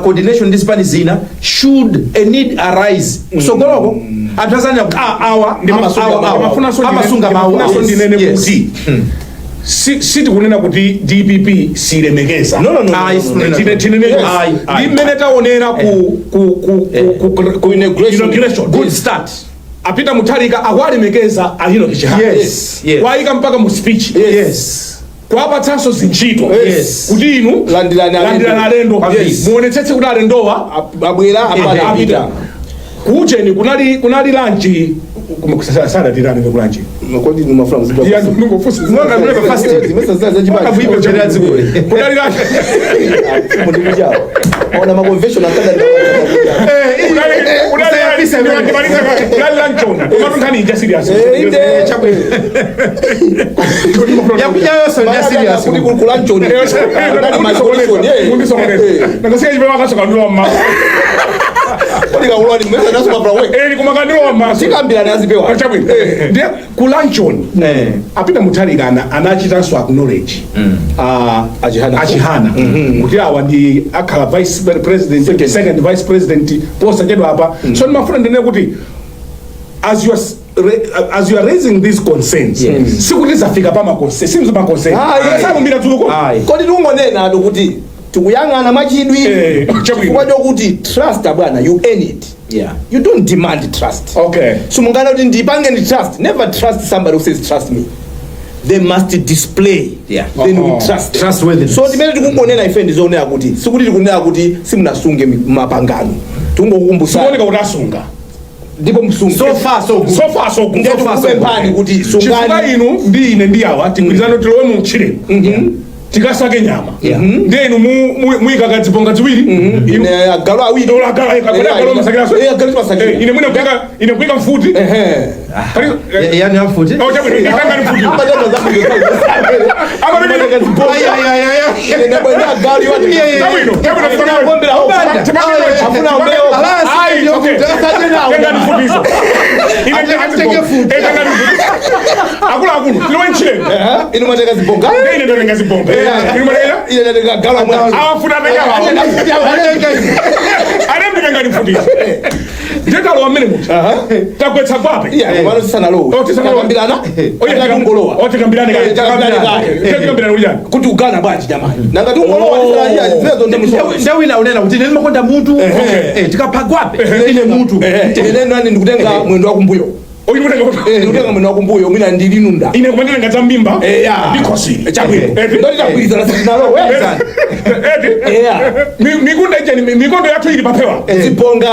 coordination ndi zipani zina should a need arise kusogoloko. Anthu azanena kuti, ah, awa awa, awa, amasunga mawu. Ndimafunanso ndinene Yes. kuti sitikunena kuti DPP silemekeza. No. Ayi, no, no, no. Tinene Yes. Ayi, ayi. ndi mmene taonera ku inauguration. Inauguration. Good start. A Peter Mutharika akuwalemekeza a Enoch Chihana, kwayika mpaka mu speech, kuwapatsanso zintchito kuti inu Landirani alendo. landirani alendo, muonetsetse kuti alendowa Abwera apata apita. apita. Kucheni kunali lunch, sadatirani ku lunch. Kodi numafuna muzibwa? Yeah, ndingofunsa. Mwanga mlebe fasting. Mwanga Mwanga kunali lunch. Mundikujawo ona ma convention akada. Unali luncheon. Komatu nkhani ija serious. Inde. Yakudya yonso ndi serious. Kuti ku luncheon. Anali ma solution, eh. Mundisokoneza. Nangasiya chipewa akasokandilowa mmaso. Kodi kakulwa ni mweza naso mabra wek. Eh, kumakandilowa mmaso. Tikambirana azipewa. Chabwino. Ndiye ku luncheon a Peter Mutharika anachitanso acknowledge Achihana. Achihana kuti awa ndi akhala vice president, Second. second vice president posachedwa apa. So ndimafuna ndinene kuti as you are raising these concerns, sikuti zafika pa ma concerns, simzo ma concerns. Ayi. Salumbira dzuko. Ayi. Kodi tikungonena atu kuti tikuyang'ana mwachidwi Chabwino. chifukwa chokuti trust, bwana, you earn it. You don't demand trust. Simungana kuti ndipange ndi trust. Never trust somebody who says, "Trust me." They must display, then we trust them. Trustworthiness. So timene tikungonena ife ndizoonera kuti sikuti tikunena kuti simunasunge mapangano, tikungokukumbusani. Sikuoneka kuti asunga. Ndipo msunge. So far so good. So far so good. Ndiye tikukupemphani kuti Chifukwa sungani. inu ndi ine ndi awa tigwirizane, tilowe mu mtchire tikasake nyama. Ndiye inu muyika kadzibonga ziwiri. Ine agalu awiri. Ola agalo, agalo masakiraso. Agalu masakira. Ine mwine kuyika, ine kuyika mfuti. Yani amfuti. Oh, chabwino, ndikanga ndi mfuti. Ama Ay, ay, ay, ay, ay. Ine ndabwera agalu iwo. Chabwino, chabwino. Afuna Afuna ombeyo. Ayi, okay. Tenga mfutizo. Ine nditenga Atenge futi. Eh, tenga mfuti. Akulu akulu, tilowe mtchire. Inu mwatenga zibonga. Ine ndatenga zibonga. Inu mwatenga? Ine ndatenga agalu amwe. Awafuta atenga. Ane mnditenga mfutizo. Ndetalowa mmene muti. Tagwetsa gwape. Iya, pano tisanalowe. Oh, tisanalowe. Takambirana. Atangolowa. Oh, tikambirane kaye. Takambirane kaye. Tikambirane kuti chani? Kuti ugana bwanji jamani? Nanga tungolowa tisanaiya zimezo ndi msoro. Ndawina unena kuti ine ndimakonda mutu. Tikapha gwape ine mutu. Ine nani ndikutenga mwendo wa kumbuyo. Oyi mutenga kuti. Ndikutenga mwendo wa kumbuyo, mwina ndilinunda. Ine kumandilenga za mimba. Ya. Ndikhosi. Chabwino. Ndoti tagwirizana sitinalowe. Eti. Yeah. Mikunda ijeni, mikondo yathu ili papewa. Zibonga.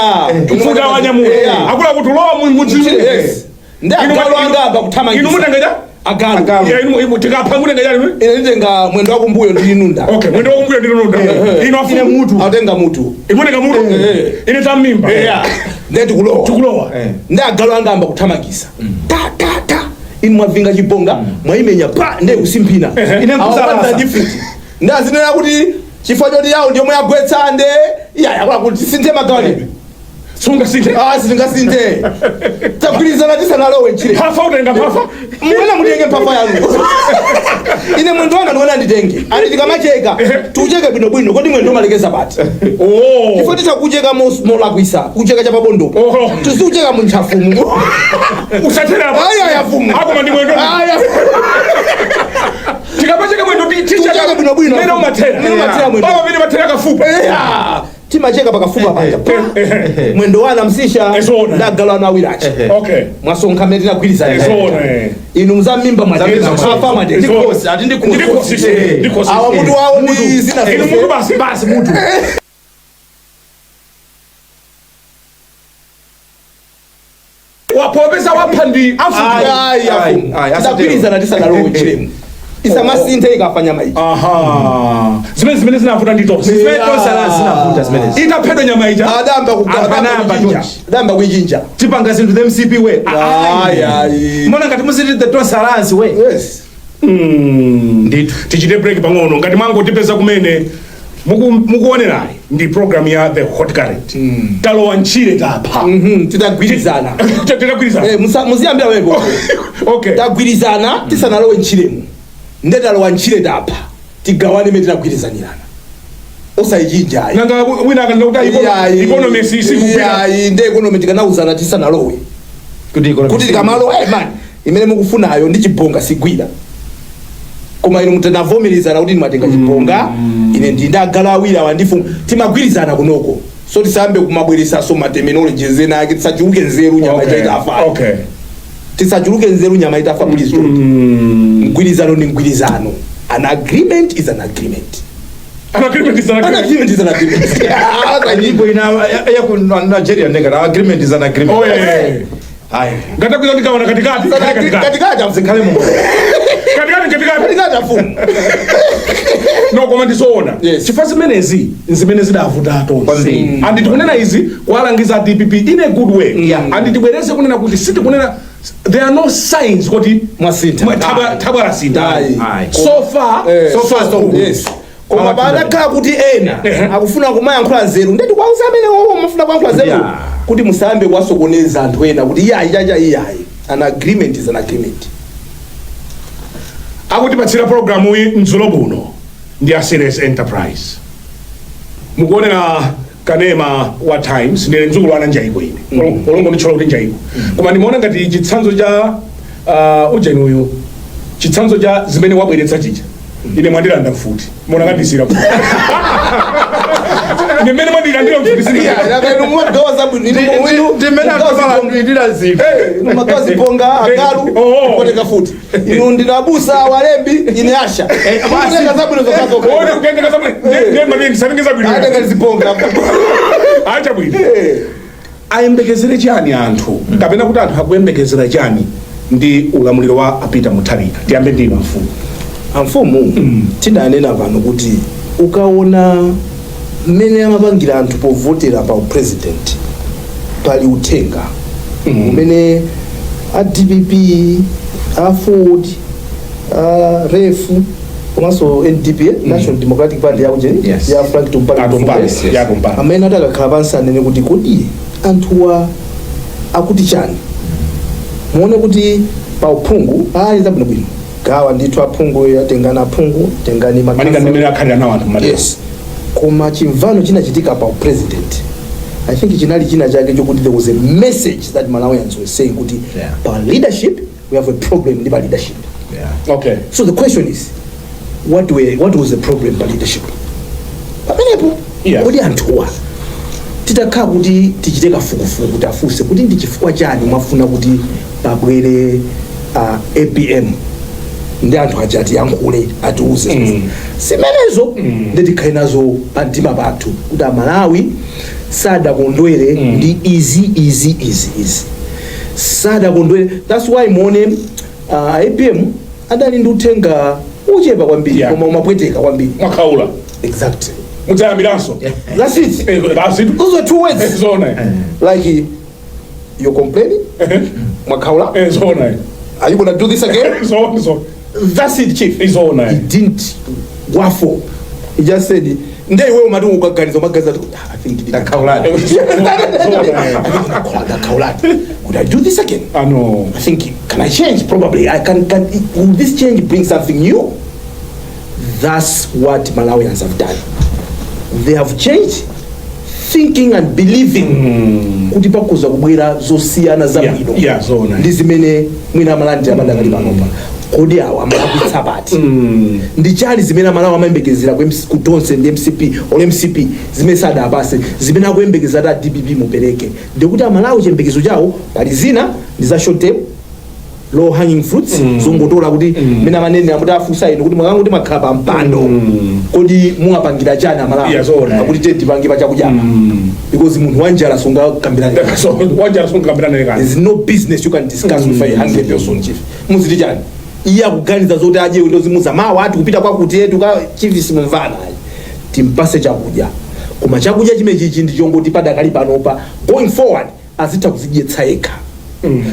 Mfuta wanyamula. Akula kuti lowa mu mudzi. Yes. Ndi agalu anga amba Inu kuthamangisa. mutenga cha? Agalu. Ya, inu tikapha mutenga chani? Ine nditenga mwendo wa kumbuyo ndilinunda. Okay, mwendo wakumbuyo ndinunda. Inu afu Ine mutu. Atenga mutu. Imutenga mutu. Ine za mimba. Ndiye tikulowa. Tikulowa. Ndi agalu anga amba kuthamangisa. Ta ta ta. Inu mwavinga chibonga, mwayimenya pa ndiye kusimphina. Ine nkusalasa. Ndi azinena kuti chifukwa choti yawo ndiyo mwayagwetsa nde iya yakula kuti tisinthe magawanidwe. Sunga sinthe. Ah, sitingasinthe. Tagwirizana tisanalowe ntchire. Mphafa utenga mphafa. Mwena mutenge mphafa yanu. Ine mwendo wanga ndiwona nditenge. Ati tikamacheka, tikucheke bwinobwino, kodi mwendo umalekeza pati? Oh. Chifukwa titakucheka molakwisa, kucheka chapabondo. Oho. Tizikucheka muntchafumu. Usathera apa. Aya yafumu. Akoma ndi mwendo. Aya. Tikapacheka mwendo Tikucheka bwinobwino. Mene umathera. Mene umathera mwendo. Papa mene mathera kafupa. Eya. Timacheka pakafupa paja. Pa. Mwendo wana msisha Ezona. ndagalo anu awiri achi. Okay. Mwasonkha mmene tinagwirizana. Ezona. Eh. Inu muzamimba mwatenga, Zamimba. mphafa mwatenga. Ndikhosi, ati ndikhosi. Ndikhosi. Ndikhosi. Awa mutu wawo ndi zina Inu zonse. mutu basi. Basi mutu. Wapopeza wapha ndi afupi. Ayi. Ayi, Ayi, afumu. ayi, asatero. Tidagwirizana tisanalowe ntchiremu. Isamasinthe ikafa nyama iyi. Aha. Zimene zinavuta ndi tonse. Zimene tonse ala zinavuta zimenezi. Itaphedwa nyama ija. Adamba Anthu anayamba chonchi. adamba kuichinja. Tipanga zinthu the MCP way. Ayi, ayi. Mona ngati muziti the Tonse Alliance way. Yes. Ndithu tichite break pang'ono. Ngati mwangotipeza kumene, mukuonerayi ndi program ya The Hot Current. Talowa ntchire, tapha. Tidagwirizana. Tidagwirizana. Muziyambira wepo. Tagwirizana tisanalowe ntchiremu. Nde talowa ntchire, tapha, tigawane imene tinagwirizanirana, osayichinja ayi. Nanga wina akanena kuti Iyayi. economy sikugwira? Iyayi, nde economy tikanauzana tisanalowe Kuti economy kuti tikamalowa, hey man, imene mukufunayo ndi chibonga sigwira, koma inu mutanavomerezana kuti ndimatenga chibonga, ine ndi ndagala awiri awa ndifu timagwirizana kunoko. So tisambe kumabweresaso ma terminologies ena ake, tisachuluke nzeru nyama ija itafa. Tisachuluke nzeru nyama itafa, please don't. Mgwirizano ndi mgwirizano. An agreement is an agreement. An agreement is an An agreement. agreement is an agreement. Nyimbo ina ya ku Nigeria ndengati agreement is an agreement. Oh, yeah, yeah, yeah. Ayi. Ngatakwiza ndikaona katikati katikati. Katikati. Zikhale mu Katikati katikati. Katikati afumu. No, koma ndizoona. Yes. Chifukwa zimenezi zimene zidavuta tonse. Kwambiri. And tikunena izi kuwalangiza DPP in a good way. And tibwereze kunena kuti sitikunena, there are no signs kuti Mwasintha. Thabwa lasintha. Ayi. Ayi. So far, Eh. so far so good. Yes, koma panakhala kuti ena akufuna kumayankhula nzeru, ndeti kwauza amene wowo mafuna kuyankhula nzeru kuti musayambe kuwasokoneza anthu ena kuti iyayi, chacha iyayi. An agreement is an agreement. Akutipatsira programu iyi mdzulo buno ndi a Serious Enterprise. Mukuonera kanema wa Times. Ndine mdzukulu ana Njaiko ine. Olongo nditchola kuti Njaiko, koma ndimaona ngati chitsanzo cha ujeni uyu, chitsanzo cha zimene wabweretsa chija, ine mwandilanda mfuti, mona ngandisira mfuti, ndimene mwandilandira mfuti sini. Ndimene amalandira zinthu. Magawa ziponga agalu. Oh. Kupoteka futi inu ndinabusa walembi ine asha kutenga zabwino zokhazokha. One kukenga zabwino, ndiye mali ndisanenge zabwino. Atenga ziponga. Acha bwino. Ayembekezere chani anthu, kapena kuti anthu akuyembekezera chani ndi ulamuliro wa a Peter Mutharika? Tiyambe ndi mfumu. Amfumu, tidanena pano kuti ukaona mmene amapangira anthu povotera pa president, pali uthenga umene a DPP, a Ford, a REF komanso NDP, National Democratic Party yakujeni ya Frank Tumpale. Atumpale. Yes. Yakumpale. Amene ati akakhala pansi anene kuti kodi anthuwa akuti chani? Muone kuti pa uphungu ali zabwinobwino, gawa ndithu aphungu, atengani aphungu, tengani malinga ndimene akhalira nawo anthu mmadera. Yes, koma chimvano chinachitika pa president, I think chinali china chake chokuti there was a message that Malawians were saying kuti pa leadership we have a problem ndi pa leadership. So the question is, what was the problem pa leadership pamenepo? Kodi anthuwa titakhala kuti tichite kafukufuku kuti afunse kuti ndi chifukwa chani mwafuna kuti pabwere APM, ndi anthu aja atiyankhule, atiuze zimenezo, ndi tikhale nazo pamtima pathu kuti Amalawi sadakondwere ndi izi, izi, izi, izi, sadakondwere. That's why muone APM adali ndi uthenga uchepa kwambiri koma umapweteka kwambiri. Mwakhaula. Exactly. Mudzayambiranso. That's it. Basi. Those were two words. Zona. Like, you're complaining, mwakhaula. Zona. Are you gonna do this again? Zona, zona. That's it, chief. Zona. He didn't waffle, he just said, nde iwe umati ukaganiza, umaganiza kuti, "Ah, I think Ndakhauladi." Ndakhauladi. Would I do this again? Ano. I think, can I change? Probably I can. Will this change bring something new? That's what Malawians have done. They have changed thinking and believing kuti pakuza kubwera zosiyana zabwino Yeah, zona. ndi zimene mwina amalandira padakali panopa. Kodi awa amalakwitsa pati? Ndi chani zimene Amalawi amayembekezera ku Tonse ndi MCP or MCP zimene sadapase, zimene akuyembekezera ati DPP mupereke? Ndikuti Amalawi chiyembekezo chawo pali zina ndi za short term, low hanging fruits, zongotola kuti mmene amanene amuti afunsa inu kuti mwakanguti mwakhala pa mpando, kodi muwapangira chani Amalawi? Yeah, zona. Akuti te tipange pa chakudya, because munthu wanjala sungakambirane. So wanjala sungakambirane kani. There's no business you can discuss with a hungry person, chief. Muziti chani? Iye akuganiza zoti adye, ndozimuza mawa ati kupita kwakuti yetu ka chief simumvana. Timpase chakudya, koma chakudya chimechichi ndi chongoti padakali panopa, going forward azitha kuzidyetsa yekha.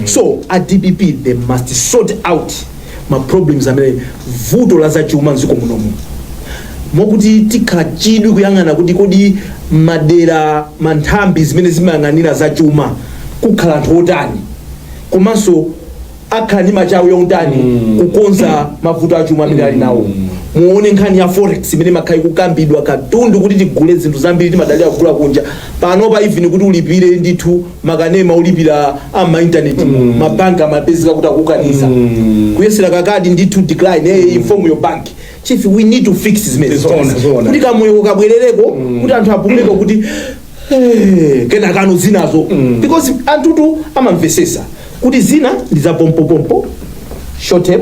So a DPP, they must sort out ma problems amene vuto la zachuma mdziko munomu, mokuti tikhala chidwi kuyang'ana kuti kodi madera manthambi zimene zimayang'anira zachuma kukhala anthu otani, komanso akhala ndi machawi otani kukonza mavuto achuma amene ali nawo. Muone nkhani ya forex imene makhala ikukambidwa, katundu kuti tigule zinthu zambiri timadalira kugula kunja. Panopa even kuti ulipire ndithu makanema, ulipira ama internet, mabanki amapezeka kuti akukaniza kuyesera kakadi ndithu, decline. Hey, inform your bank. Chief, we need to fix zimene Zona, zona. kuti kamoyo kabwerereko, kuti anthu apumeko kuti kenakano zinazo, because anthutu amamvesesa kuti zina ndi za pompopompo, short term,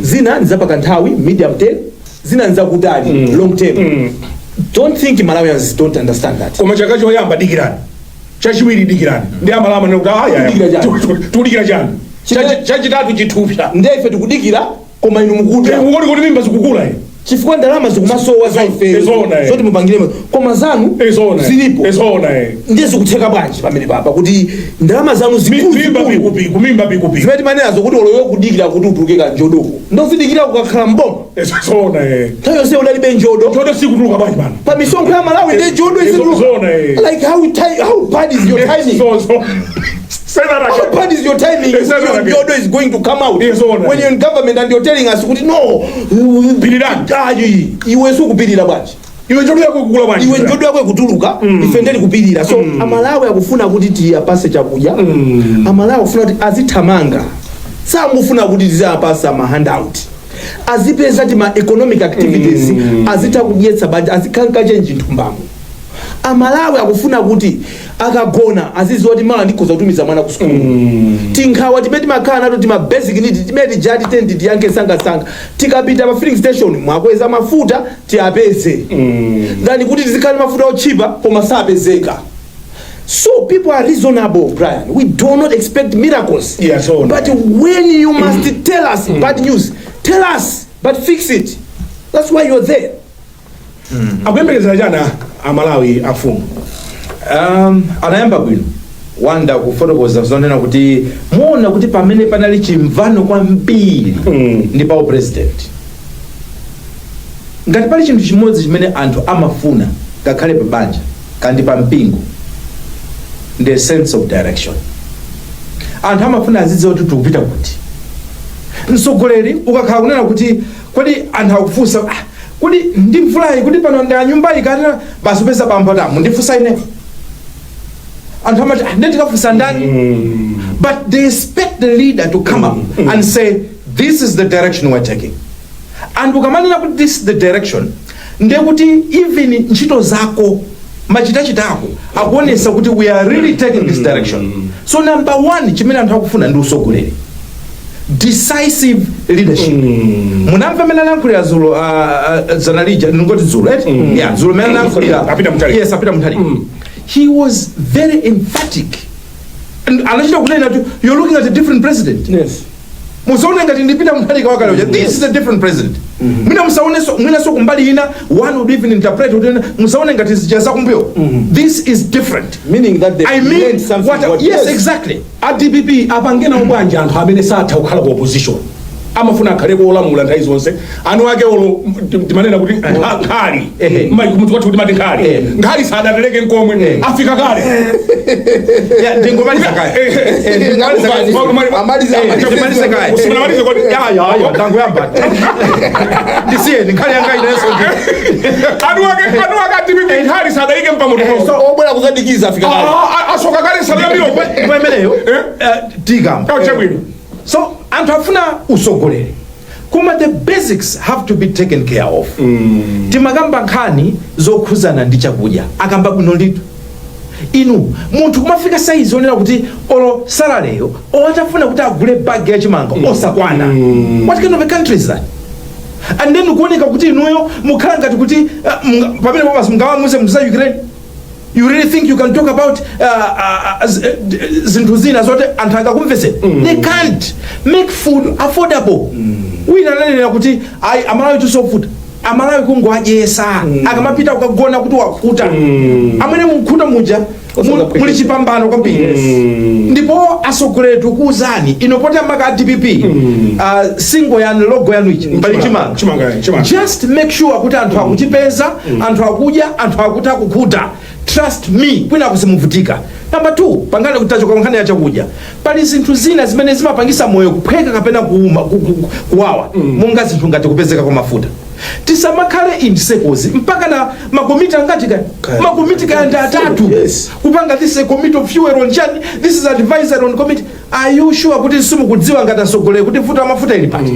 zina ndi zapakanthawi, medium term, zina ndi zakutali, long term. Don't think Malawians don't understand that. Koma chaka choyamba dikirani, chachiwiri dikirani, ndi amalama nekuti aya. Tikudikira chani? Tikudikira chani? Chachitatu chithupsa. Ndiye ife tikudikira, koma inu mukudya. Ukoti kuti mimba zikukula. Chifukwa ndalama zikumasowa za ife Izona, eh. zoti mupangire, koma zanu Izona. zilipo. Izona, eh. Ndiye zikutheka bwanji pamene papa kuti ndalama zanu Mimba zikulu pikupiku, mimba pikupiku. zimene timanenazo kuti oloyo kudikira kuti utuluke kanjodoko, ndozidikira kukakhala mboma? Izona, eh. Nthawi yonse udalibe njodo. Njodo sikutuluka bwanji pano? Pa misonkho ya Malawi ndiye njodo isituluka? Zona, eh. Like how bad is your timing? So say that How again. bad is your timing? Say that Your again. njodo is going to come out Yes, Ona. when you're in government and you're telling us kuti no. Pirirani. Ah, iwe sukupirira bwanji? Iwe njodo yako kukula bwanji? Iwe njodo yako ikutuluka, ife ndeli kupirira. So Amalawi akufuna kuti tiyapase chakudya. Amalawi akufuna kuti azithamanga, samufuna kuti tiziyapasa ma handout. Azipeza ti ma economic activities, azitha kudyetsa banja, azikhanka change nthumbamo. Amalawi akufuna kuti akagona aziziwa kuti mawa ndikhoza kutumiza mwana ku sukulu. Tinkhawa timene timakhala nato, tima basic need timene tijati tendi tiyankhe sangasanga, tikapita pa filling station mwakweza mafuta, tiyapeze, than kuti tizikhale mafuta otchipa koma sapezeka. So people are reasonable, Brian. We do not expect miracles. Yeah, so but when you must tell us bad news, tell us, but fix it. That's why you're there. Akuyembekezera chana Amalawi, afumu? Anayamba bwino Wanda kufotokoza zonena kuti muona kuti pamene panali chimvano kwambiri ndi pa president. Ngati pali chinthu chimodzi chimene anthu amafuna, ngakhale pa banja kandi pa mpingo, ndi sense of direction. Anthu amafuna azidziwa kuti tikupita kuti. Mtsogoleri ukakhala kunena kuti kodi anthu akufunsa, ah, kodi ndi mvulayi, kuti pano ndi anyumbayi kanena basi, upeza bambo tamu ndifunsa ine, anthu amati, "Ah, ndiye tikafunsa ndani?" But they expect the leader to come up and say, "This is the direction we're taking." And ukamanena kuti this is the direction, ndiye kuti even ntchito zako, machitachitako akuonesa kuti we are really taking this direction. So number one chimene anthu akufuna ndi usogoleri, decisive leadership. Munamva amene anayankhulira dzulo, zanalija, ndingoti dzulo, right? Yeah, dzulo amene anayankhulira A Peter Mutharika. Yes, a Peter Mutharika. He was very emphatic and anachita kunena kuti you're looking at a different president. Musaone ngati ndi Peter Mutharika wakale uja. This is a different president. Mwina musaonenso, mwinanso kumbali ina one would even interpret kuti musaone ngati zija zakumbuyo. This is different. Meaning that they I mean learned something. What, yes, exactly. A DPP apangenawo bwanji anthu amene satha kukhala ku opposition, amafuna akhale kolamula nthawi zonse? Anu ake olo timanena kuti nkhali munthu wathu kuti mati nkhali nkhali sadatereke nkomwe, afika kale. Yeah, ndingomaliza kaya. Ndingomaliza kaya. Amaliza, amaliza. Ndimalize kaya. Usimunamalize kodi? Ya, ndangoyamba, ndisiye nkhali yanga inenso. Anu ake a DPP nkhali sadayike mpamutu. Obwera kuzadikiza afika kale. Asoka kale sadayambiro. Ndipo imeneyo tikamba. Chabwino. So anthu afuna usogoleri, koma the basics have to be taken care of. Timakamba nkhani zokhuzana ndi chakudya, akamba bwino ndithu. Inu, munthu kumafika saizi onena kuti olo salary yo atafuna kuti agule bagi yachimanga osakwana, what kind of a country is that? And then kuoneka kuti inuyo mukhala ngati kuti pamene popasi mungawamuze munthu za Ukraine. You really think you can talk about zinthu zina zote anthu angakumvese? They can't make food affordable. Wina ananena kuti ayi, Amalawi tisofuta, Amalawi kungoadyesa, akamapita kukagona kuti wakhuta. Amene mukhuta muja muli chipambano kwambiri. Ndipo asogoleri, tikuwuzani ino, poti amaka a DPP, single yanu, logo yanu ichi pali chimanga. Chimanga, chimanga. Just make sure kuti anthu akuchipeza, anthu akudya, anthu akuti akukhuta. Trust me, kwina kusimuvutika. Number two, pangane kuti tachoka nkhani ya chakudya, pali zinthu zina zimene zimapangisa moyo kuphweka kapena kuuma, kuwawa, monga zinthu ngati kupezeka kwa mafuta. Tisamakhale in circles mpaka na makomiti angati kaya, makomiti kaya ndi atatu kupanga this is a committee of fuel on chani, this is advisory on committee. Are you sure kuti simukudziwa ngati atsogoleri kuti futa mafuta ili pati?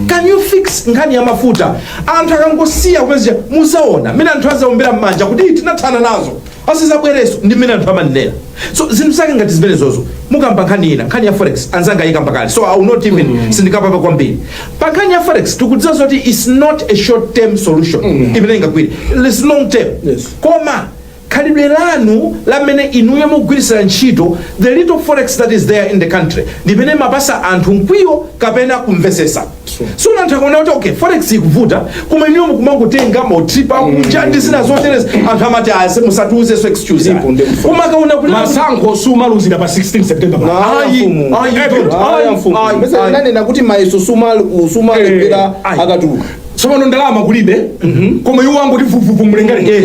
Can you fix nkhani ya mafuta? Anthu akangosiya kupezeka, muzaona mmene anthu azaombera m'manja kuti "Ii, tinathana nazo, asizabwereso," ndi mmene anthu amanenera. So zinthu zake ngati zimenezozo. Mukamba nkhani ina, nkhani ya forex, anzanga ayikamba kale, so I will not even, sindikapapa kwambiri pa nkhani ya forex. Tikudziwa zoti it's not a short term solution imene ingagwire, it's long term. Koma Khalidwe lanu lamene inuyo mugwirisira ntchito the little forex that is there in the country ndimene mapasa anthu mkwiyo kapena kumvesesa. So anthu akaona kuti, okay, forex ikuvuta, koma inuyo mukumangotenga matrip akunja ndi zina zotereza, anthu amati, "Ase musatiuze so excuse." Ndipo ndi Koma akaona kuti Masankho sumaluzira pa 16 September. Ayi, Mfumu. ayi, don't. Aya, Ayi, mfumu. ayi, Mese ayi. nanena kuti mayeso sumalembera Ayi. akatuluka. Tsopano ndalama kulibe, koma iwo angoti vuvuvu mlengalenga. Eh,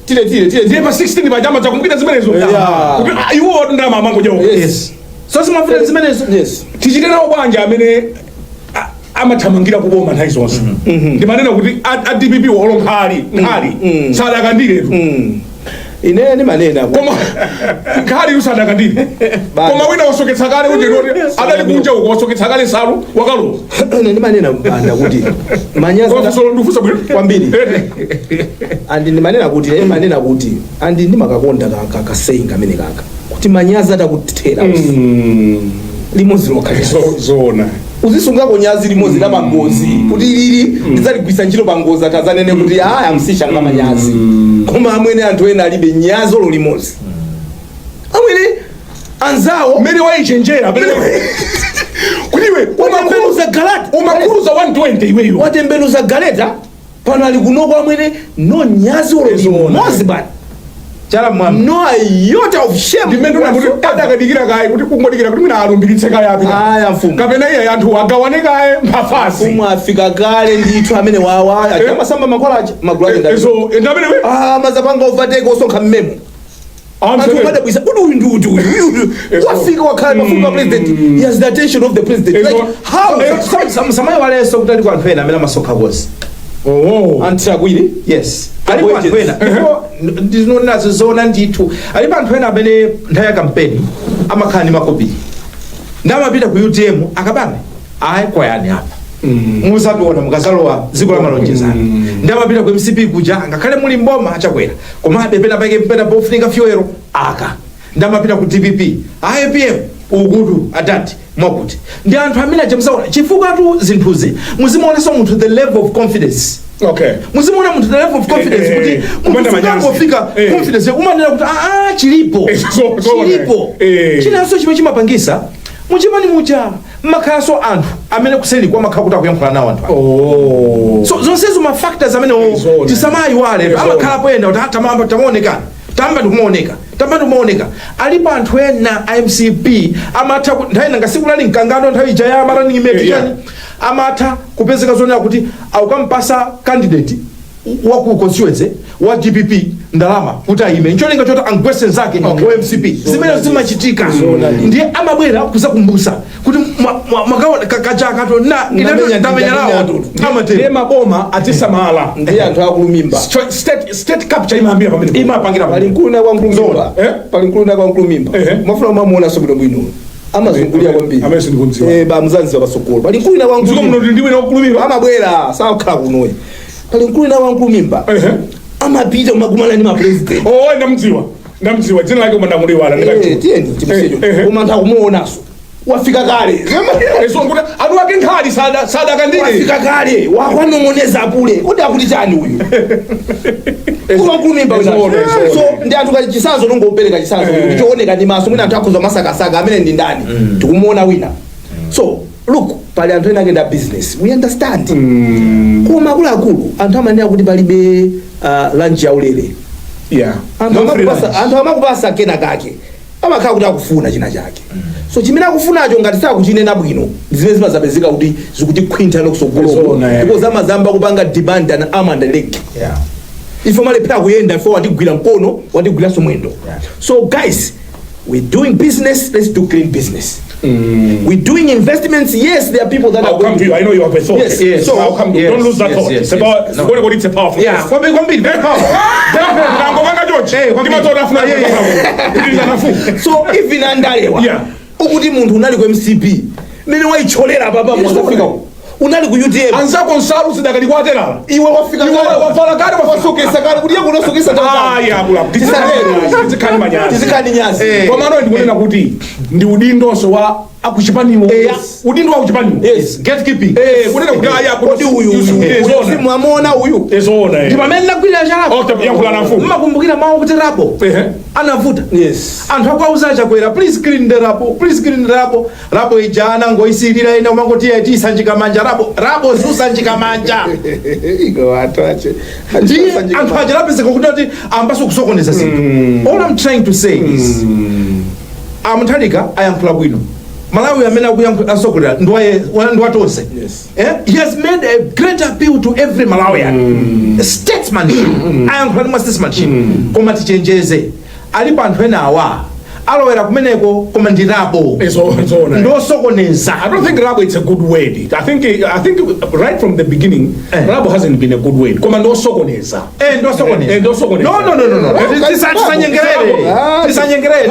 tile tile tile. Ndiye pa 16 pachama chakumbukira zimenezo kuti iwo ndalama amangojawo. Yes, so simavuta zimenezo. Yes. Tichite nawo bwanji amene amathamangira kuboma nthawi zonse? Ndimanena kuti a DPP olo nkhali nkhali sadakandiretu. Ine ndimanena Koma nkhali usadakandire, koma wina wasoketsa kale uje adali kunja uko, wasoketsa kale nsalu, wakalowa. Ine ndimanena, Banda, kuti manyazi Wafusola, ndifusa bwino. Kwambiri. And ndimanena kuti, ine ndimanena kuti, and ndimakakonda ka saying kamene kaka kuti manyazi atakuthera limodzi lokha. Zoona. Uzisungako nyazi limodzi la pangozi kuti ilili ndidzaligwisa ntchito pangozi, atazanene kuti aya msishanga manyazi. Koma amwene, anthu ena alibe nyazi olo limodzi, amwene, anzawo. Mmene waichenjera kuti iwe Watembenuza galata. Umakhuluza 120 iweyo. Watembenuza galeta, pano ali kunoko, amwene, no nyazi olo limodzi bwana. Chala mwamba. No iota of shame. Ndimene ndona kuti adakadikira kaye, kuti kungodikira kuti mwina alumbiritse kaye apita. Aya, mfumu. Kapena iye anthu agawane kaye mphafasi. Mfumu, afika kale ndithu amene wawa amasamba mankhwala aja magulu ake ndani. So ndamene we Ah, mazapanga overtake osonkha mmemo, anthu umadabwisa kuti uyu ndi uti uyu uyu Eso. wafika, wakhala pafupi pa president. He has the attention of the president. Eso. Like, how? Samayiwalenso kuti aliko anthu ena amene amasonkha konse. Oh. Anthu akwiri. Yes, alipo anthu ena, ndipo ndinonazo zoona ndithu, alipo anthu ena amene nthawi ya kampeni amakhala ndi makobiri ndi amapita ku UTM, akabambe, ayi, kwayani apa, muzationa mukazalowa dziko la malonjezano. Ndi amapita ku MCP kuja, ngakhale muli mboma achakwera, komabe pena pake pena pofunika fuel aka. Ndi amapita ku DPP, APM ukutu adati mwakuti ndi anthu amene achamusaona chifukwa tu zinthuzi muzimuonesa munthu the level of confidence. Muzimuona munthu the level of confidence kuti Kupanda munthu manyazi. sukangofika confidence umanena kuti aa, chilipo. So, Chilipo. Chinanso chimene chimapangisa, muchipani muja mmakhalanso anthu amene kuseri kwa makhala kuti akuyankhula nawo anthu. So zonsezo ma factors amene Zoona. tisamayiwale. Zoona. Amakhala poyenda kuti tamamba tamaonekana, tamba ndikumaoneka, tamba ndikumaoneka. Alipo anthu ena a MCP amatha nthawi nanga sikunali mkangano nthawi ija ya ma running mate, chani, amatha kupezeka zonena kuti akukampasa candidate wa ku constituency wa DPP ndalama kuti ayime, ncholinga choti angwese nzake wa MCP. Zimene zimachitika, ndiye amabwera kuzakumbusa kuti mwakaona kachakato na Ndamenya. ndamenya nawo. Ndamenya. Amatero. Ndiye maboma azisamala. Ndiye anthu akulumimba. State capture imayambira pamene. Imapangira Pali pamene. mkulu na kwa mkulumimba. Eh? Pali mkulu na kwa mkulumimba. Mwafuna umamuona so bwino bwino, amazungulia kwambiri. Amene sindikudziwa. Eh, ba mzanziwa pasokolo pali mkulu na kwa Mdziko muno mkulumimba. ndiwe nakulumira. Amabwera, sakukhala kunoyi. Pali mkulu na kwa mkulumimba, amapita kumakumana ndi ma president. Oh, ndamdziwa, ndamdziwa dzina lake, koma ndamuliwala. Eh, tiyeni timusejo. Koma anthu akumuonanso, wafika kale. So kuti anu ake nkhali sadakandire. Wafika kale, wakwanong'oneza apule kuti akuti chani uyu, koma mkulumimba. Zoona, zoona. So ndi anthu kali chisanzo, tongopereka chisanzo kuti chooneka ndi maso, mwina anthu akhoza masakasaka amene ndi ndani, tikumuona wina. So look, pali anthu ena akenda business, we understand. Koma akuluakulu, anthu amanena kuti palibe lunch yaulere. Anthu No free lunch. anthu amakupasa kena kake, amakhala kuti akufuna china chake. So chimene akufunacho ngati sakuchinena bwino, zimene zimazapezeka kuti zikutikhwintha nokusogoloko. Zoona, eh. Because amazamba kupanga demand an arm and a leg. Ife malephera kuyenda, ife watigwira mkono, watigwiranso mwendo. So guys, we're doing business, let's do clean business. We're doing investments, yes, there are people that I'll are come going to you. I know you have a thought. Yes. So I'll come to you. Yes, Don't lose that thought. yes, It's yes. about No. what it's a powerful. Yeah, kwambiri kwambiri, very powerful. Ngangomanga George. Eh, kwambiri. Ndimatsona afuna. Yeah. So even andalewa, ukuti munthu unali ku MCP, mmene wayicholera papa mwazafika, unali ku UTM, Anzako nsalu sidakali kwaterala. Iwe wafika Iwe kale. wavala kale, wasokesa kale kuti iye kunosokesa. Ayi, akula. Tisatero. Tizikhani manyazi. Tizikhani nyazi. Komano ndikunena kuti ndi udindonso wa Akuchipaniwo. Yes. Udindo wakuchipaniwo. Yes. Gatekeeping. Kunena kuti aya Kodi uyu Ezona. mwamona uyu? Ezona. Ndi pamene ndagwirira chalapo. Okay, yankhula na mfumu. Mmakumbukira mawu kuti rubble anavuta. Anthu akuauza Achakwera, "Please clean the rubble, please clean the rubble." Rubble ija anangoisilira, ina umangoti tisanjika manja. Rubble, rubble susanjika manja. Iko anthu ache. Ndiye anthu aja lapezeka kuti ambaso kusokoneza zinthu. All I'm trying to say is, aMutharika ayankhula bwino. Malawi amene akuyankhula asogolera ndiwatonse. Eh? He has made a great appeal to every Malawian. Statesmanship, ayankhula ndi mwa statesmanship, koma tichenjeze, alipo anthu ena awa alowera kumeneko, koma ndi rubble. Ezona. Ndosokoneza. I don't think rubble it's a good word. I think right from the beginning rubble hasn't been a good word. Koma ndosokoneza. Ndosokoneza. Ndosokoneza. No, no, no, no, no. Tisanyengerere. Ah, Tisanyengerere.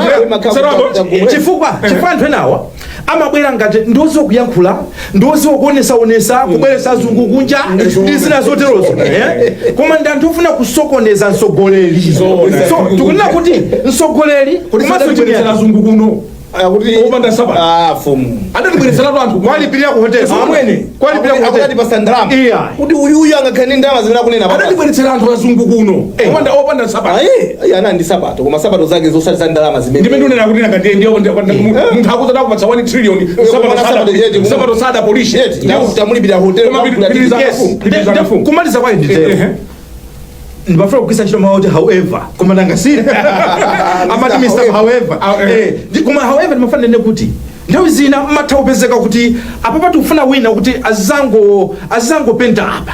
Chifukwa anthu enawa amabwera ngati ndoziwa kuyankhula, ndoziwa kuonesaonesa, kubweresa azungu kunja ndi zina zoterozo, eh? Koma ndi anthu ofuna kusokoneza mtsogoleri. Zona. So tikunena kuti mtsogoleri komanso Adatibweretsera azungu kuno. Akuti Opanda sabata. Ah, fumu. Adatibweretseratu anthu. Kwalipirira ku hotel. Amwene. Kwalipirira ku hotel. Akutati pasa ndalama. Iya. Kuti uyuyu angakhale ndi ndalama zimene akunena papa. Adatibweretsera anthu azungu kuno. Opanda sabata. Ayi, ayi, ana ndi sapato, koma sapato zake zosati za ndalama zimene. Ndimene unena kuti nanga ndiye ndiye munthu akuza kupatsa 1 trillion, sapato Sapato sada yeti, sapato sada polish. Yeti, tamulipira hotel. Koma pitiriza. Yes. Pitiriza kafu. Kumaliza kwayo nditero, ndimafuna kugwisa ntchito mawu oti "however", koma nanga si amati Mr However? Ah, eh. Koma however, ndimafuna ndinene kuti nthawi zina mmatha kupezeka kuti apapa tikufuna wina kuti azizangopenta apa,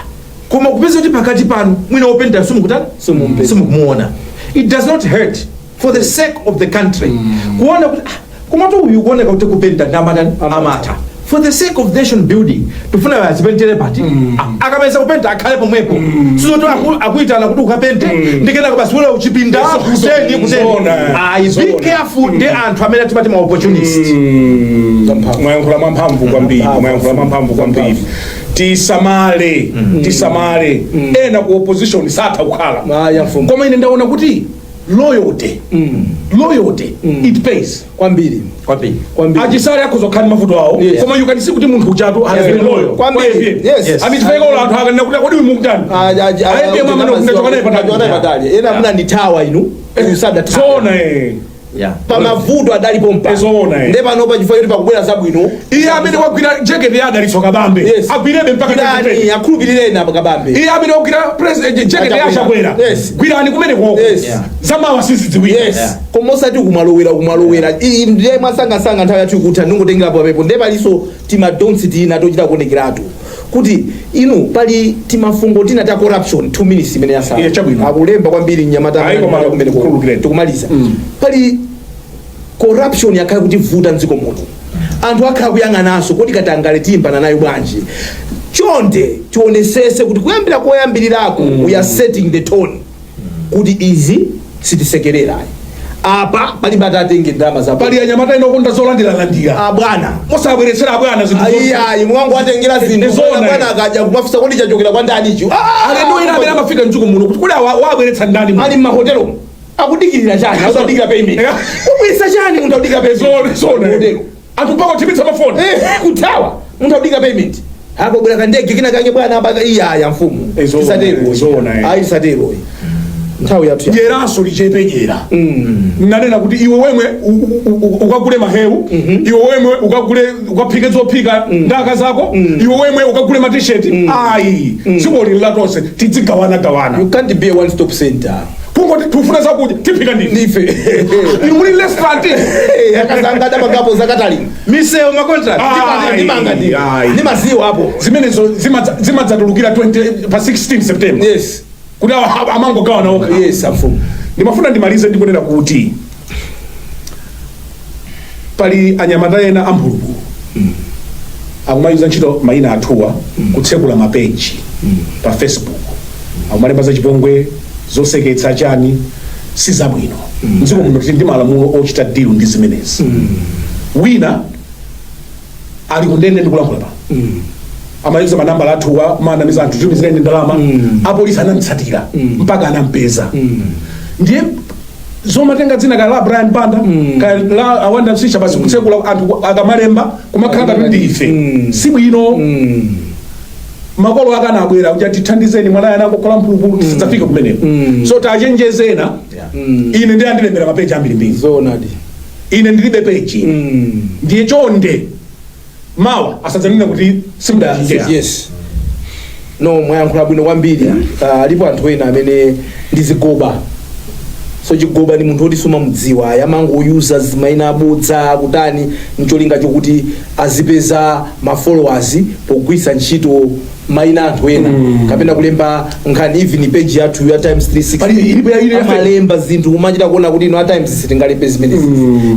koma kupeza kuti pakati panu mwina wopenta simukutani? Simumpeza. Simukumuona. It does not hurt, for the sake of the country, kuona kuti komatu uyu kuoneka kuti kupenta ndi amatani, amatha. For the sake of nation building, tifuna azipentere pati. Akamaliza kupenta akhale pomwepo. Sizoti akuitana kuti ukapente ndikenaka basi ule uchipinda kuteni kuteni. Zona. Ayi, be Zona. careful ndi anthu amene timati ma opportunist. Mwayankhula mwamphamvu kwambiri, mwayankhula mwamphamvu kwambiri. Tisamale, tisamale. Ena ku opposition satha kukhala. Aya, mfumu. Koma ine ndaona kuti loyalty, loyalty, it pays. Kwambiri. Kwambiri. Kwambiri. Achisale akuzokhala ndi mavuto awo, koma you can see kuti munthu uchatu has been loyal Kwambiri. kwa APM. Yes. Amichifeka anthu akanena kuti kodi uyu mukutani? APM amene kunachoka naye patali. Patali. Ena muna ndithawa inu, uyu sadathawa. Zona, eh. Pamavuto adalipo mpa. Zona, eh. Nde panopa chifukwa choti pakubwera zabwino. Iye amene wagwira jaketi ya Adalitso Kabambe agwirebe mpaka Gwirani, 2020. akhulupirireni apa Kabambe. Iye amene wagwira president jaketi ya Chakwera, gwirani kumene koko. Zamawa sizidziwika. Yes, koma osati kumalowera, kumalowera. Iyi ndiye mwasangasanga, nthawi yathu ikutha, ndingotengerapo apepo. Ndiye palinso timadonsi tina tochita kuonekeratu kuti inu pali timafungo tina ta corruption. 2 minutes imene yasala. Yeah, chabwino. Akulemba kwambiri mnyamata. Ayi, koma kumene kukhululukireni. tikumaliza, pali corruption yakhala kutivuta mdziko muno. Anthu akhala kuyang'ananso kodi katangale tiyimbana nayo bwanji. Chonde tionesese kuti kuyambira koyambirirako we are setting the tone kuti izi sitisekerera apa. Palibe atatenge ndalama za Pali anyamata ino okonda zolandiralandira. Ah, bwana. Mosabweretsera abwana zinthu Ayi, ayi, mwangu atengera zinthu. Zona. Bwana akaja kumafisa kodi chachokera kwa ndani ichi? Ah, Alendo ena amene amafika mdziko muno kuti kuli wabweretsa ndani muno? Ali mmahotelo akudikirira chani? Akudikira payment. Kubwisa chani munthu akudikira payment? Zona, zona. Hotelo. Anthu mpaka kuthimitsa mafoni. Kuthawa munthu akudikira payment, akobwera kandege kina kange bwana apa. Iyaya, mfumu. Zona, Tisatero. zona, eh. Ayi, tisatero, nthawi yathu Dyeraso lichepe dyera. Nanena kuti iwe wemwe ukagule mahewu, iwe wemwe ukagule, ukaphike zophika ndaka zako, iwe wemwe ukagule matisheti, ayi. Dziko lili la tonse, tidzigawana gawana. You can't be a one stop center. Kungoti tufuna zakudya, tiphika ndife. Ndife. Inu muli restaurant. Akazanga adapangapo zakatali. Misewu, macontract. Ayi, Ndimanga ndi ayi. ndimaziwa apo. Zimenezo zimadzatulukira 20 pa 16 September kuti amangogawana okha. Yes, amfumu. Ndimafuna ndimalize ndikunena kuti pali anyamata ena amphulupulu akumayuza ntchito mayina athuwa kutsekula mapeji pa Facebook, akumalemba za chipongwe, zoseketsa, chani. Sizabwino. Mdziko muno tili ndi malamulo ochita deal ndi zimenezi. Wina ali kundende ndikulankhula pano, amayuza manambala athuwa kumanamiza anthu, tumizireni ndalama. Apolisi anamutsatira mpaka anampeza. Ndiye Zomatenga dzina kala la Brian Banda, kala la Awanda Msisha, basi kutsekula, anthu akamalemba kumakhala ngati ndife, sibwino. Makolo akana abwera kuti, "Tithandizeni, mwana yana akukhola mphulupulu," tisadzafike kumeneko. So tachenjezena. Ine ndi andilembera mapeji ambirimbiri. Zoonadi. Ine ndilibe peji. Ndiye chonde, mawa asadzanene kuti simudachenjeza. Yes, no, mwayankhula bwino kwambiri. Alipo anthu ena amene ndi zigoba. So chigoba ndi munthu woti sumamudziwa, yamangoyuza mayina abodza kutani, mcholinga chokuti azipeza ma followers pogwiritsa ntchito mayina anthu ena kapena kulemba nkhani. Even page yathu ya Times 360, Pali ilipo ya fake. Amalemba zinthu kumachita kuona kuti ino a Times sitingalembe zimenezi.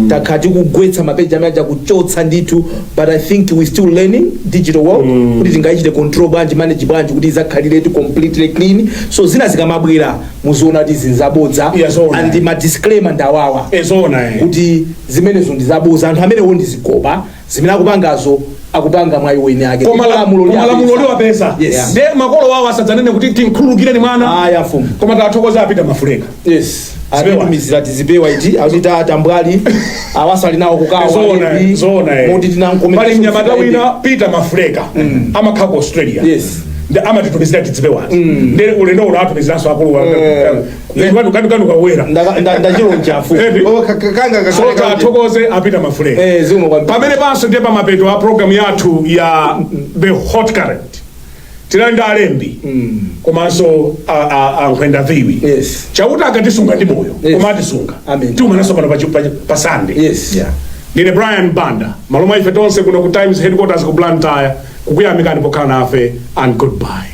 Takhala tikugwetsa mapeji amene aja, kuchotsa ndithu, but I think we still learning digital world, kuti tingayichite control bwanji, manage bwanji, kuti izakhaliretu completely clean. So zina zikamabwera, muziona kuti zinzabodza. Yeah, zoona. And ma disclaimer ndawawa, Ezona, eh. kuti zimenezo ndizabodza, anthu amenewo ndizigoba, zimene akupangazo akupanga mwa iwo eni ake. Koma Lamulo koma lamulo liwapeza. Yes. Nde makolo wawo asadzanene kuti, "Tinkhululukireni mwana." Aya, mfumu. Koma tathokoza apita Mafuleka. Yes. Zipewa. Atitumizira tizipewa iti, akuti tatambwali awasali nawo kukawa. Zona, zona, eh. Moti tinankomera. Pali mnyamata wina, Peter Mafuleka, amakhala ku Australia. Ndi amatitumizira tizipewazi. Ndi ulendo uno atumiziranso akulu kanu kawera. Ndachilonja, mfumu. Edi. Oh, kanga So tathokoze apita Mafuleka. Eh, zikomo kwambiri. Pamene panso ndiye pamapeto a program yathu ya The Hot Current. Tinali ndi alembi komanso a Nkhwenda Viwi. Chauta akatisunga ndi moyo, koma atisunga, Amen. tiumananso pano pa Sunday. Ndine Brian Banda, malo mwa ife tonse kuno ku Times headquarters ku Blantyre, kukuyamikani pokhala nafe, and goodbye.